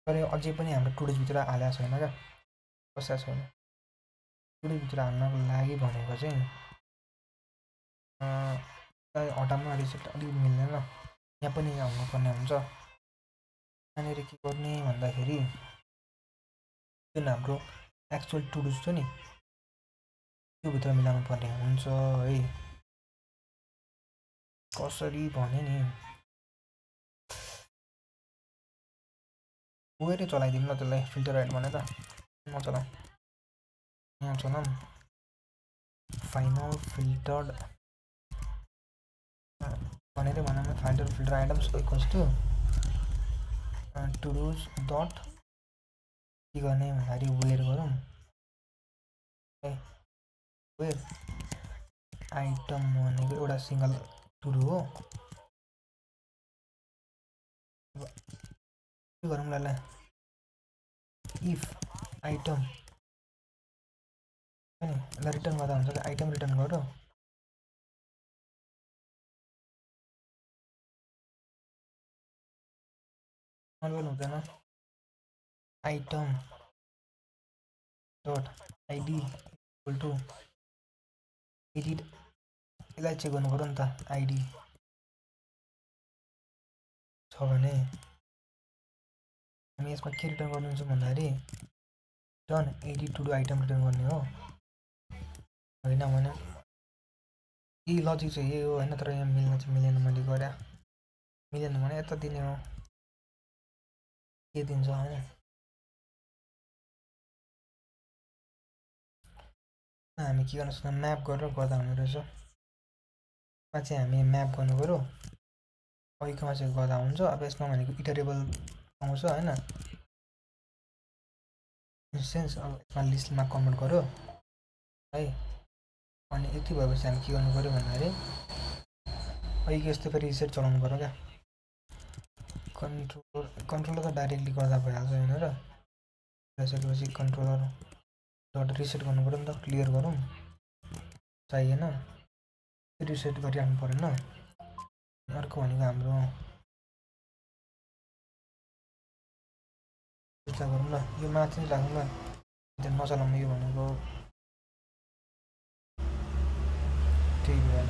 तर यो अझै पनि हाम्रो टुडेजभित्र हालेको छैन क्या, बसेको छैन। टुडेजभित्र हाल्नको लागि भनेको चाहिँ हटाउनु रिसेट अलिक मिल्दैन, यहाँ पनि हाल्नुपर्ने हुन्छ। यहाँनिर के गर्ने भन्दाखेरि जुन हाम्रो एक्चुअल टुडुज छ नि त्योभित्र मिलाउनु पर्ने हुन्छ है। कसरी भने नि गएरै चलाइदिउँ ल त्यसलाई, फिल्टर एड भनेर नचलाऊँ। यहाँ चलाऊँ फाइनल फिल्टर्ड भनेरै भनौँ न। Final filter items equals to todos dot के गर्ने भन्दाखेरि वेयर गरौँ है। वेयर आइटम भनेको एउटा सिङ्गल टुडु हो। के गरौँ ल इफ आइटम होइन यसलाई रिटर्न गर्दा हुन्छ कि आइटम रिटर्न गर नलबल हुँदैन। Item dot ID equal to edit यसलाई चेक गर्नु पऱ्यो नि त आइडी छ भने हामी यसमा के रिटर्न गर्नुहुन्छ भन्दाखेरि done edit to do item return गर्ने हो होइन भने यही लजिक चाहिँ यही हो होइन। तर यहाँ मिल्न चाहिँ मिलेन, मैले गरे मिलेन भने यता दिने हो के दिन्छ होइन। हामी के गर्न सक्छौँ म्याप गरेर गर्दा हुने रहेछ। यसमा चाहिँ हामी म्याप गर्नु पऱ्यो, अहिलेकोमा चाहिँ गर्दा हुन्छ। अब यसमा भनेको इटरेबल आउँछ होइन इन्स्टेन्स। अब यसमा लिस्टमा कन्भर्ट गर्यो है। अनि यति भएपछि हामी के गर्नु पऱ्यो भन्दाखेरि अहिलेको यस्तो फेरि रिसेट चलाउनु पऱ्यो क्या। कन्ट्रोलर त डाइरेक्टली गर्दा भइहाल्छ होइन र। गरिसकेपछि कन्ट्रोलर डट रिसेट गर्नु पऱ्यो नि त, क्लियर गरौँ चाहिएन रिसेट गरिराख्नु परेन। अर्को भनेको हाम्रो गरौँ ल, यो माथि नै राखौँ ल, नचलाउनु यो भनेको त्यही भएर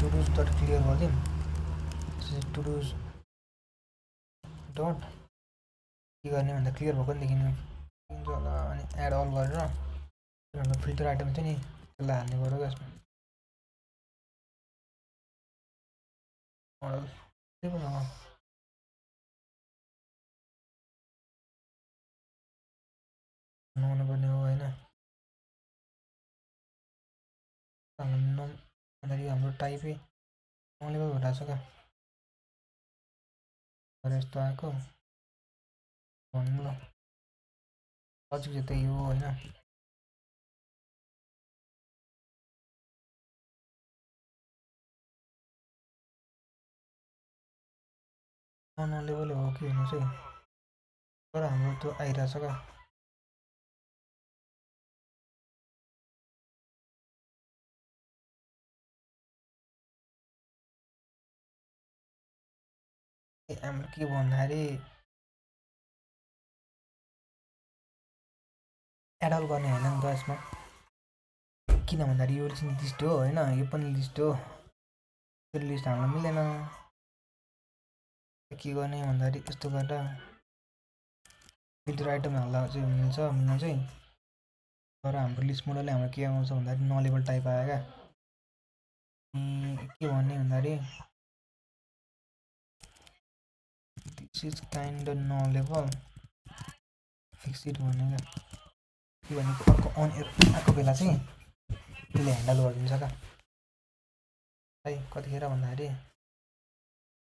टुडुज डट क्लियर गरिदिउँ। टुडुज डट के गर्ने भन्दा क्लियर भएको नि देखिन्छ होला। अनि एड अल गरेर हाम्रो फिल्टर आइटम थियो नि त्यसलाई हाल्ने गऱ्यो क्या यसमा मोडल। नहुनुपर्ने हो होइन। भन्दाखेरि हाम्रो टाइपै नलेबल भइरहेको छ क्या। यस्तो आएको भन्नु ल, लजिक चाहिँ त्यही हो होइन। नलेबल हो कि हुनु चाहिँ, तर हाम्रो त्यो आइरहेछ क्या। हाम्रो के भन्दाखेरि एडल गर्ने होइन नि त यसमा, किन भन्दाखेरि यो चाहिँ लिस्ट हो होइन, यो पनि लिस्ट हो। त्यो लिस्ट हाम्रो मिलेन। के गर्ने भन्दाखेरि यस्तो गरेर भित्र आइटम हाल्दा चाहिँ मिल्न चाहिँ। तर हाम्रो लिस्ट मोडलले हाम्रो के आउँछ भन्दाखेरि नलेबल टाइप आयो क्या। के भन्ने भन्दाखेरि this is kind nullable fix it भन्ने क्या। के भनेको अर्को अन एयर आएको बेला चाहिँ त्यसले ह्यान्डल गरिदिन्छ क्या। है कतिखेर भन्दाखेरि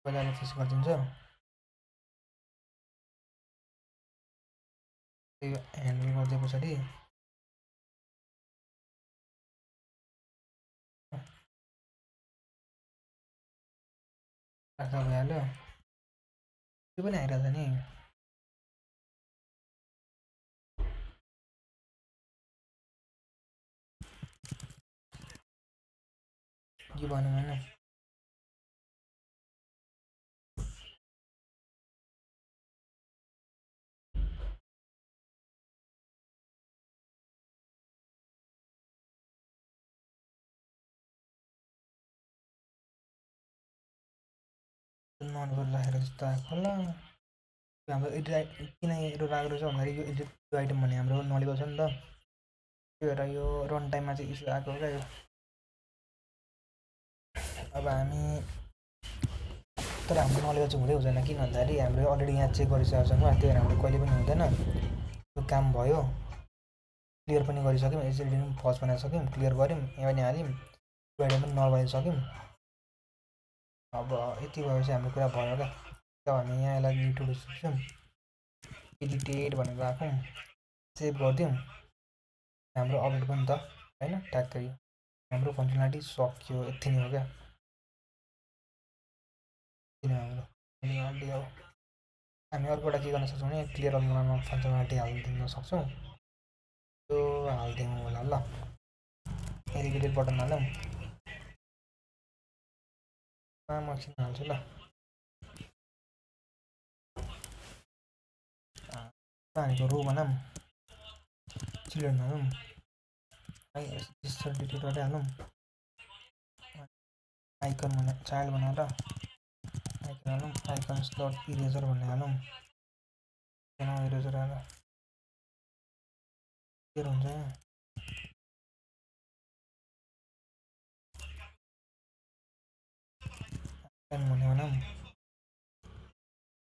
बजारले फिक्स गरिदिन्छ। त्यो ह्यान्डल गरिदिए पछाडि राख्दा भइहाल्यो। त्यो पनि आइरहेछ नि। के भन्यो भने नलेबल राखेर जस्तो आएको होला। हाम्रो एडिट किन यो राम्रो छ भन्दाखेरि यो एडिट आइटम भन्ने हाम्रो नलेबल छ नि त। त्यो भएर यो रन टाइममा चाहिँ इस्यु आएको क्या यो। अब हामी तर हाम्रो नलेबल चाहिँ हुँदै हुँदैन, किन भन्दाखेरि हाम्रो अलरेडी यहाँ चेक गरिसकेको छ त्यही भएर हाम्रो कहिले पनि हुँदैन। त्यो काम भयो, क्लियर पनि गरिसक्यौँ, एचएलडी पनि फर्स्ट बनाइसक्यौँ, क्लियर गऱ्यौँ, यहाँ पनि हाल्यौँ, त्यो आइटम पनि नल बनाइसक्यौँ। अब यति भएपछि हाम्रो कुरा भयो क्या। तब हामी यहाँ यसलाई इन्ट्रोड्युस गर्छौँ, एडिटेड भनेर राखौँ, सेभ गरिदिउँ, हाम्रो अपडेट पनि त होइन ट्याक्कै हाम्रो फङ्सनालिटी सक्यो। यति नै हो क्या किन हाम्रो फङ्सनालिटी। अब हामी अर्कोबाट के गर्न सक्छौँ भने क्लियर अल फङ्सनालिटी हालिदिन सक्छौँ। त्यो हालिदिउँ होला ल, एडिटेड बटन हालौँ। म एकछिन हाल्छु ल। भनेको रो बनाऊँ, चिल्ड्रेन हालौँ, डिलिट गर्दै हालौँ। आइकन भने चाइल्ड बनाएर आइकन हालौँ, आइकन स्लट इरेजर भन्ने हालौँ। इरेजर हाल के हुन्छ भन्ने भनौँ।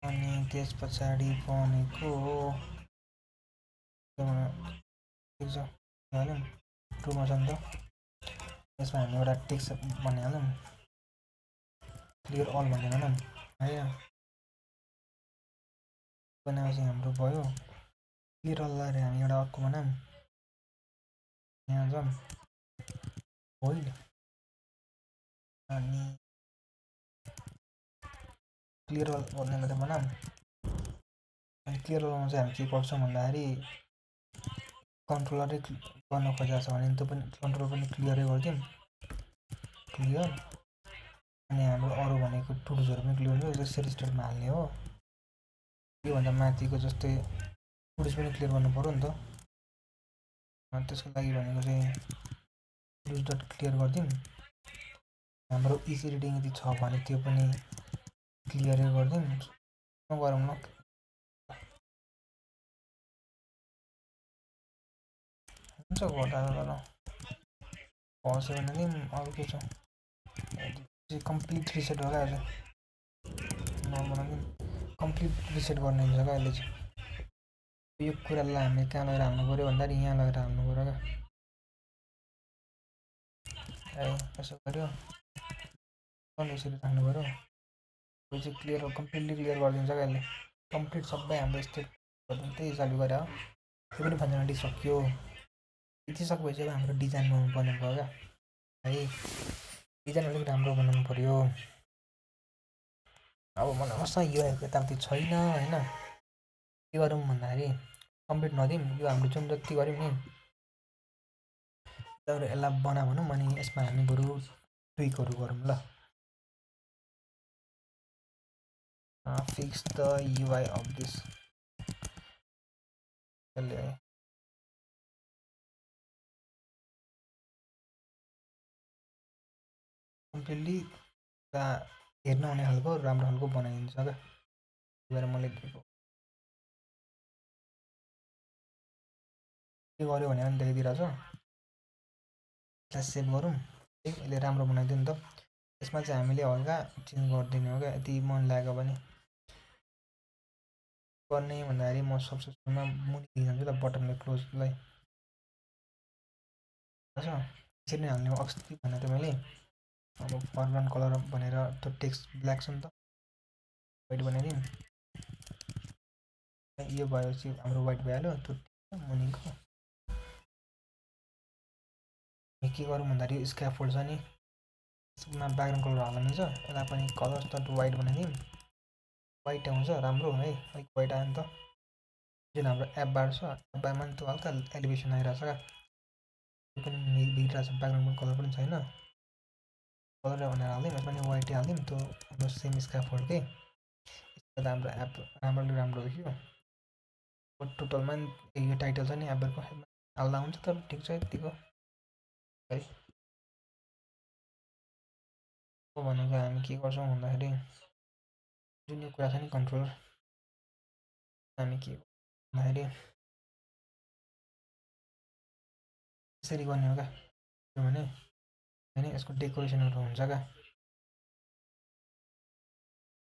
अनि त्यस पछाडि भनेको ठिक छ हालौँ, टुमा छ नि त। यसमा हामी एउटा टेक्स्ट भन्ने हालौँ, क्लियर अल भन्ने भनौँ है। बनाएपछि हाम्रो भयो क्लियर अललाई हामी एउटा अर्को बनाऊँ। यहाँ जाऊँ होइन, अनि क्लियर अल भन्ने मात्रै बनाऊँ। अनि क्लियर अलमा चाहिँ हामी के गर्छौँ भन्दाखेरि कन्ट्रोलरै गर्न खोजेको छ भने त्यो पनि कन्ट्रोल पनि क्लियरै गरिदिउँ, क्लियर। अनि हाम्रो अरू भनेको टुल्सहरू पनि क्लियर हो, जस्तै स्टेटमा हाल्ने हो। योभन्दा माथिको जस्तै टुल्स पनि क्लियर गर्नु पऱ्यो नि त। त्यसको लागि भनेको चाहिँ टुल्स डट क्लियर गरिदिउँ। हाम्रो इजी रिडिङ यदि छ भने त्यो पनि क्लियरै गरिदिउँ। गरौँ न, हुन्छ गर्दा गरौँ। पस्यो भने दिउँ, अरू के छ कम्प्लिट रिसेट होला आज नर्मल कम्प्लिट रिसेट गर्ने हुन्छ क्या अहिले चाहिँ। यो कुरालाई हामीले कहाँ लगेर हाल्नु पऱ्यो भन्दाखेरि यहाँ लगेर हाल्नु पऱ्यो क्या है यसो गऱ्यो यसरी राख्नु पऱ्यो यो चाहिँ क्लियर कम्प्लिटली क्लियर गरिदिन्छ क्या यसले कम्प्लिट सबै हाम्रो स्टेप त्यही चालु गरे हो त्यो पनि फङ्सनालिटी सक्यो यति सकेपछि अब हाम्रो डिजाइन बनाउनु पर्ने भयो क्या है डिजाइन अलिक राम्रो बनाउनु पऱ्यो अब मलाई मसँग युआईको यताउति छैन होइन के गरौँ भन्दाखेरि कम्प्लिट नदिउँ यो हाम्रो जुन जति गऱ्यौँ नि त्यहाँबाट यसलाई बना भनौँ अनि यसमा हामी बरु ट्विकहरू गरौँ ल fix the UI of this त्यसले कम्प्लिटली हेर्न आउने खालको राम्रो खालको बनाइदिन्छ क्या भएर मैले दिएको के गर्यो भनेर पनि देखाइदिइरहेछ यसलाई सेभ गरौँ यसले राम्रो बनाइदियो नि त यसमा चाहिँ हामीले हल्का चेन्ज गरिदिने हो क्या यति मन लाग्यो भने गर्ने भन्दाखेरि म सबसे सुरुमा मुनि दिइहाल्छु ल बटनले क्लोजलाई यसरी नै हाल्ने अस्ति भनेको थिएँ मैले अब फरग्राउन्ड कलर भनेर त्यो टेक्स्ट ब्ल्याक छ नि त वाइट बनाइदिउँ यो भएपछि हाम्रो वाइट भइहाल्यो त्यो मुनिको के गरौँ भन्दाखेरि स्क्याफोल्ड छ नि यसमा ब्याकग्राउन्ड कलर हाल्न मिल्छ यसलाई पनि कलर त वाइट बनाइदिउँ वाइट आउँछ राम्रो है अलिक वाइट आयो नि त जुन हाम्रो एप बार छ एप बारमा नि त्यो हल्का एलिभेसन आइरहेछ क्या त्यो पनि बिग्रिरहेछ ब्याकग्राउन्डको कलर पनि छैन कलर भनेर हालिदिउँ यसमा पनि वाइटै हालिदिउँ त्यो हाम्रो सेम स्क्याफोल्डकै यसमा त हाम्रो एप राम्रो देखियो टोटलमा यो टाइटल छ नि एपहरूको हाल्दा हुन्छ तर ठिक छ यतिको है भनेको हामी के गर्छौँ भन्दाखेरि जुन यो कुरा छ नि कन्ट्रोलर हामी के भन्दाखेरि यसरी गर्ने हो क्या किनभने होइन यसको डेकोरेसनहरू हुन्छ क्या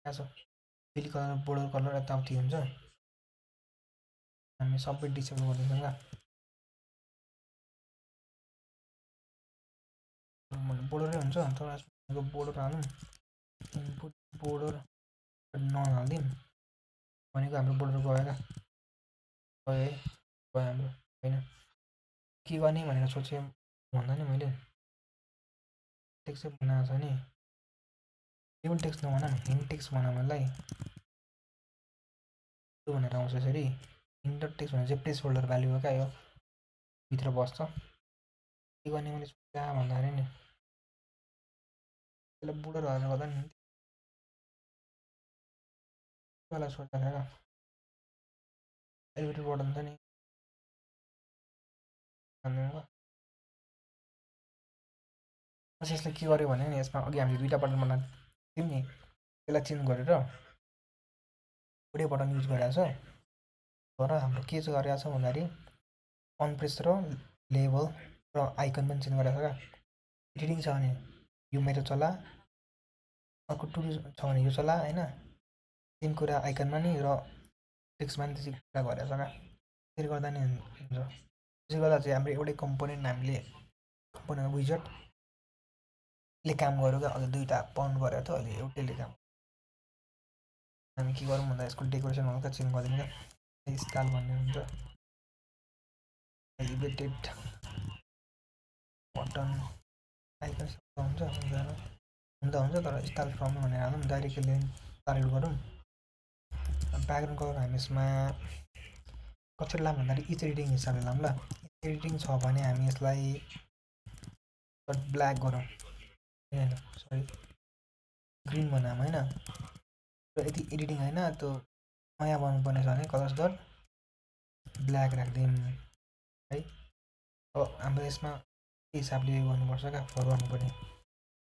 कहाँ छ फिल कलर बोर्डर कलर यताउति हुन्छ हामी सबै डिसेबल गरिदिन्छौँ क्या बोर्डरै हुन्छ तर बोर्डर हालौँ इनपुट बोर्डर नहालिदिउँ भनेको हाम्रो बोर्डर गयो क्या गयो है गयो हाम्रो होइन के गर्ने भनेर सोचेँ भन्दा नि मैले टेक्स्ट बनाएको छ नि टेबल टेक्स्ट नभनौँ हिन्ट टेक्स्ट भनौँ यसलाई त्यो भनेर आउँछ यसरी हिन्ट टेक्स्ट भनेर चाहिँ प्लेस होल्डर भ्याल्यु हो क्या यो भित्र बस्छ के गर्ने मैले सोचेँ भन्दाखेरि नि त्यसलाई बोर्डर हालेर गर्दा नि त्यसलाई सोचेको क्या एलिभेटर बटन छ नि पछि यसले के गर्यो भने नि यसमा अघि हामीले दुईवटा बटन बनाएको थियौँ नि त्यसलाई चेन्ज गरेर एउटै बटन युज गरिरहेछ तर हाम्रो के चाहिँ गरिरहेछ भन्दाखेरि अनप्रेस र लेभल र आइकन पनि चेन्ज गरिरहेछ क्या एडिटिङ छ भने यो मेरो चला अर्को टुल छ भने यो चला होइन सेम कुरा आइकनमा नि र टेक्स्टमा नि त्यसरी कुरा गरिरहेछ क्या त्यसरी गर्दा नि हुन्छ त्यसले गर्दा चाहिँ हाम्रो एउटै कम्पोनेन्ट हामीले कम्पोनेन्ट विजेटले काम गर्यो क्या अघि दुईवटा पाउन्ड गरेको थियो अहिले एउटैले काम हामी के गरौँ भन्दा यसको डेकोरेसन हल्का चेन्ज गरिदिउँ क्या स्टाइल भन्ने हुन्छ एलिभेटेड बटन आइकन हुन्छ हुन्छ तर स्टाइल फ्रम भनेर हालौँ डाइरेक्टली टार्गेट गरौँ ब्याकग्राउन्ड कलर हामी यसमा कसरी लाऊँ भन्दाखेरि इच एडिटिङ हिसाबले लाऊँ ल एडिटिङ छ भने हामी यसलाई ब्ल्याक गरौँ होइन सरी ग्रिन बनाऊँ होइन र यदि एडिटिङ होइन त्यो नयाँ बनाउनु पर्ने छ भने कलर्स डट ब्ल्याक राखिदिउँ है अब हाम्रो यसमा के हिसाबले उयो गर्नुपर्छ क्या फरवर्ड गर्नुपर्ने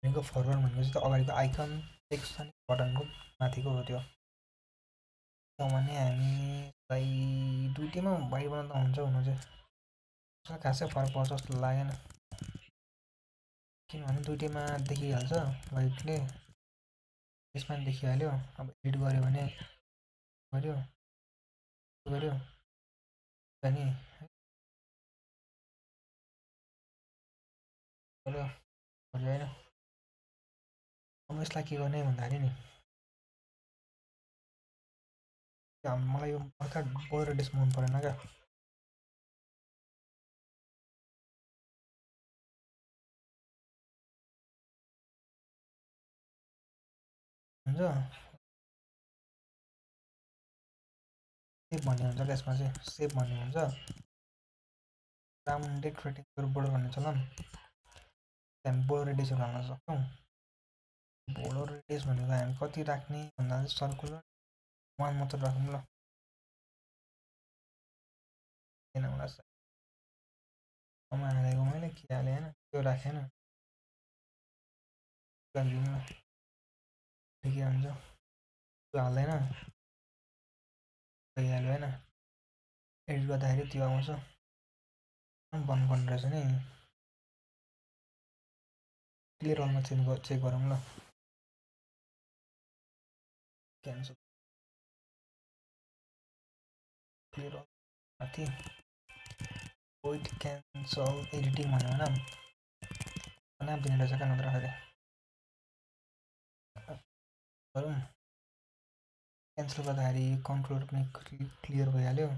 भनेको फरवर्ड भनेको चाहिँ त अगाडिको आइकन टेक्स्ट छ नि बटनको माथिको हो त्यो भने हामीलाई दुइटैमा वाइट बनाउँदा हुन्छ हुनु चाहिँ खासै फरक पर्छ जस्तो लागेन किनभने दुइटैमा देखिहाल्छ वाइटले यसमा पनि देखिहाल्यो अब एडिट गऱ्यो भने गऱ्यो अनि होइन अब यसलाई के गर्ने भन्दाखेरि नि मलाई यो अर्का बोलेरो डिस्क मन परेन क्या हुन्छ सेभ भन्ने हुन्छ क्या यसमा चाहिँ सेभ भन्ने हुन्छ राउन्डेड रेक्टेङ्गुलर बोर्डर भन्ने छ ल हामी बोर्डर रेडियसहरू हाल्न सक्छौँ बोर्डर रेडियस भनेको हामी कति राख्ने भन्दा चाहिँ सर्कुलर 1 मात्र राखौँ ल किन होला हालेको मैले के हालेँ होइन त्यो राखेँ होइन राखिदिउँ ल ठिकै हुन्छ त्यो हाल्दैन भइहाल्यो होइन एडिट गर्दाखेरि त्यो आउँछ बन्द गर्नु रहेछ नि क्लियर अलमा चेक गरौँ ल क्यान्सल क्लियर अल माथि वेट क्यान्सल एडिटिङ भन्यो होइन नाम दिने रहेछ क्या नत्र फेरि गरौँ क्यान्सल गर्दाखेरि कन्ट्रोल पनि क्लियर भइहाल्यो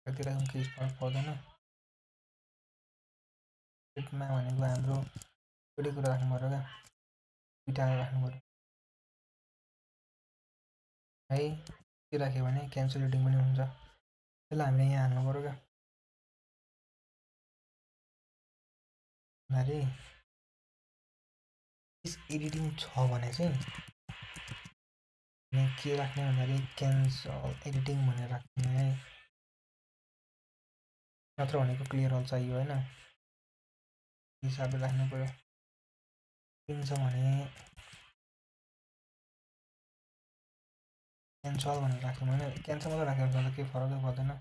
कति राख्नु केही फरक पर्दैन एडिटमा भनेको हाम्रो एउटै कुरा राख्नु पऱ्यो क्या दुइटा राख्नु पऱ्यो है के राख्यो भने क्यान्सल एडिटिङ पनि हुन्छ त्यसलाई हामीले यहाँ हाल्नु पऱ्यो क्या भन्दाखेरि एडिटिङ छ भने चाहिँ के राख्ने भन्दाखेरि क्यान्सल एडिटिङ भनेर राख्ने है नत्र भनेको क्लियर अल चाहियो होइन हिसाबले राख्नु पऱ्यो छ भने क्यान्सल भनेर राख्नु होइन क्यान्सल मात्रै राख्यो भने त केही फरकै पर्दैन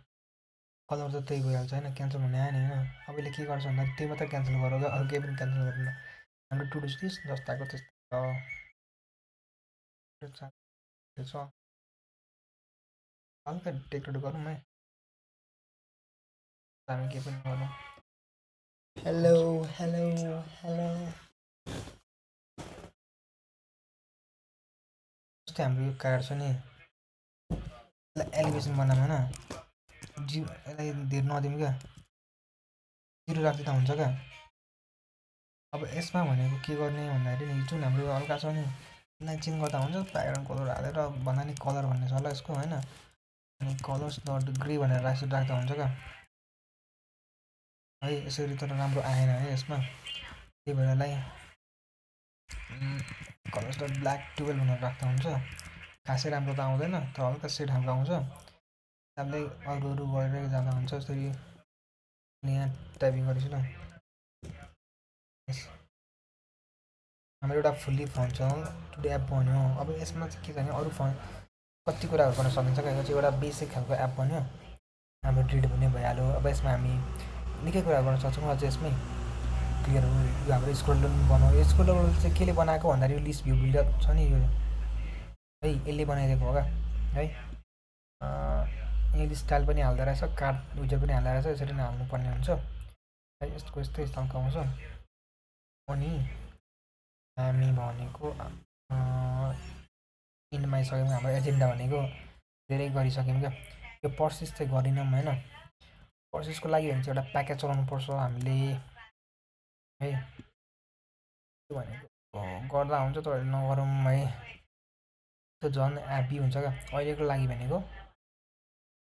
कलर त त्यही भइहाल्छ होइन क्यान्सल भन्ने आयो नि होइन अब यसले के गर्छ भन्दा त्यही मात्रै क्यान्सल गर अरू केही पनि क्यान्सल गरेन हाम्रो टु डु लिस्ट जस्ताको त्यस्तो छ हल्का डेकोरेट गरौँ है हामी के पनि गरौँ हेलो हेलो हेलो जस्तै हाम्रो यो कार्ड छ नि यसलाई एलिभेसन बनाऊँ होइन यसलाई धेरै नदिउँ क्या 0 राख्दा हुन्छ क्या अब यसमा भनेको के गर्ने भन्दाखेरि नि जुन हाम्रो हल्का छ नि यसलाई चेन्ज गर्दा हुन्छ ब्याकग्राउन्ड कलर हालेर भन्दा नि कलर भन्ने छ होला यसको होइन अनि कलर्स डट ग्रे भनेर राख्दा हुन्छ क्या है यसरी तर राम्रो आएन है यसमा त्यही भएर यसलाई कलर्स डट ब्ल्याक 12 भनेर राख्दा हुन्छ खासै राम्रो त आउँदैन तर हल्का सेड खालको आउँछ हामीले अरू गरेर जाँदा हुन्छ यसरी यहाँ टाइपिङ गरेछु ल हाम्रो एउटा फुल्ली फङ्सनल टुडे एप बन्यो अब यसमा चाहिँ के छ भने अरू कति कुराहरू गर्न सकिन्छ क्या यो चाहिँ एउटा बेसिक खालको एप बन्यो हाम्रो रिड हुने भइहाल्यो अब यसमा हामी निकै कुराहरू गर्न सक्छौँ अझ यसमै क्लियर यो हाम्रो स्क्रोल बनाऊ यो स्क्रोल चाहिँ केले बनाएको भन्दाखेरि यो लिस्ट भ्यू बिल्डर छ नि यो है यसले बनाइदिएको हो क्या है यहाँ स्टाइल पनि हाल्दो रहेछ कार्ड विजर पनि हाल्दो रहेछ यसरी नै हाल्नुपर्ने हुन्छ है यस्तो स्टाइलको आउँछ अनि हामी भनेको इन्डमा आइसक्यौँ हाम्रो एजेन्डा भनेको धेरै गरिसक्यौँ क्या यो पर्सेस चाहिँ गरेनौँ होइन पर्सेसको लागि भने चाहिँ एउटा प्याकेज चलाउनु पर्छ हामीले है त्यो भनेको गर्दा हुन्छ तर नगरौँ है त्यो झन् ह्याप्पी हुन्छ क्या अहिलेको लागि भनेको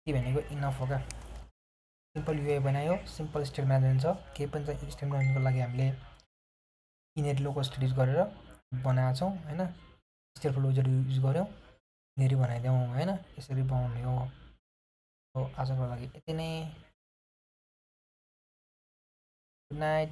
के भनेको इनफ हो क्या सिम्पल युआई बनायो सिम्पल स्टेट म्यानेजमेन्ट छ केही पनि छ स्टेट म्यानेजमेन्टको लागि हामीले इनेट लोकल स्टडिज गरेर बनाएको छौँ होइन स्टेटफुल विजर युज गऱ्यौँ यिनीहरू बनाइदिउँ होइन यसरी बनाउने हो आजको लागि यति नै गुड नाइट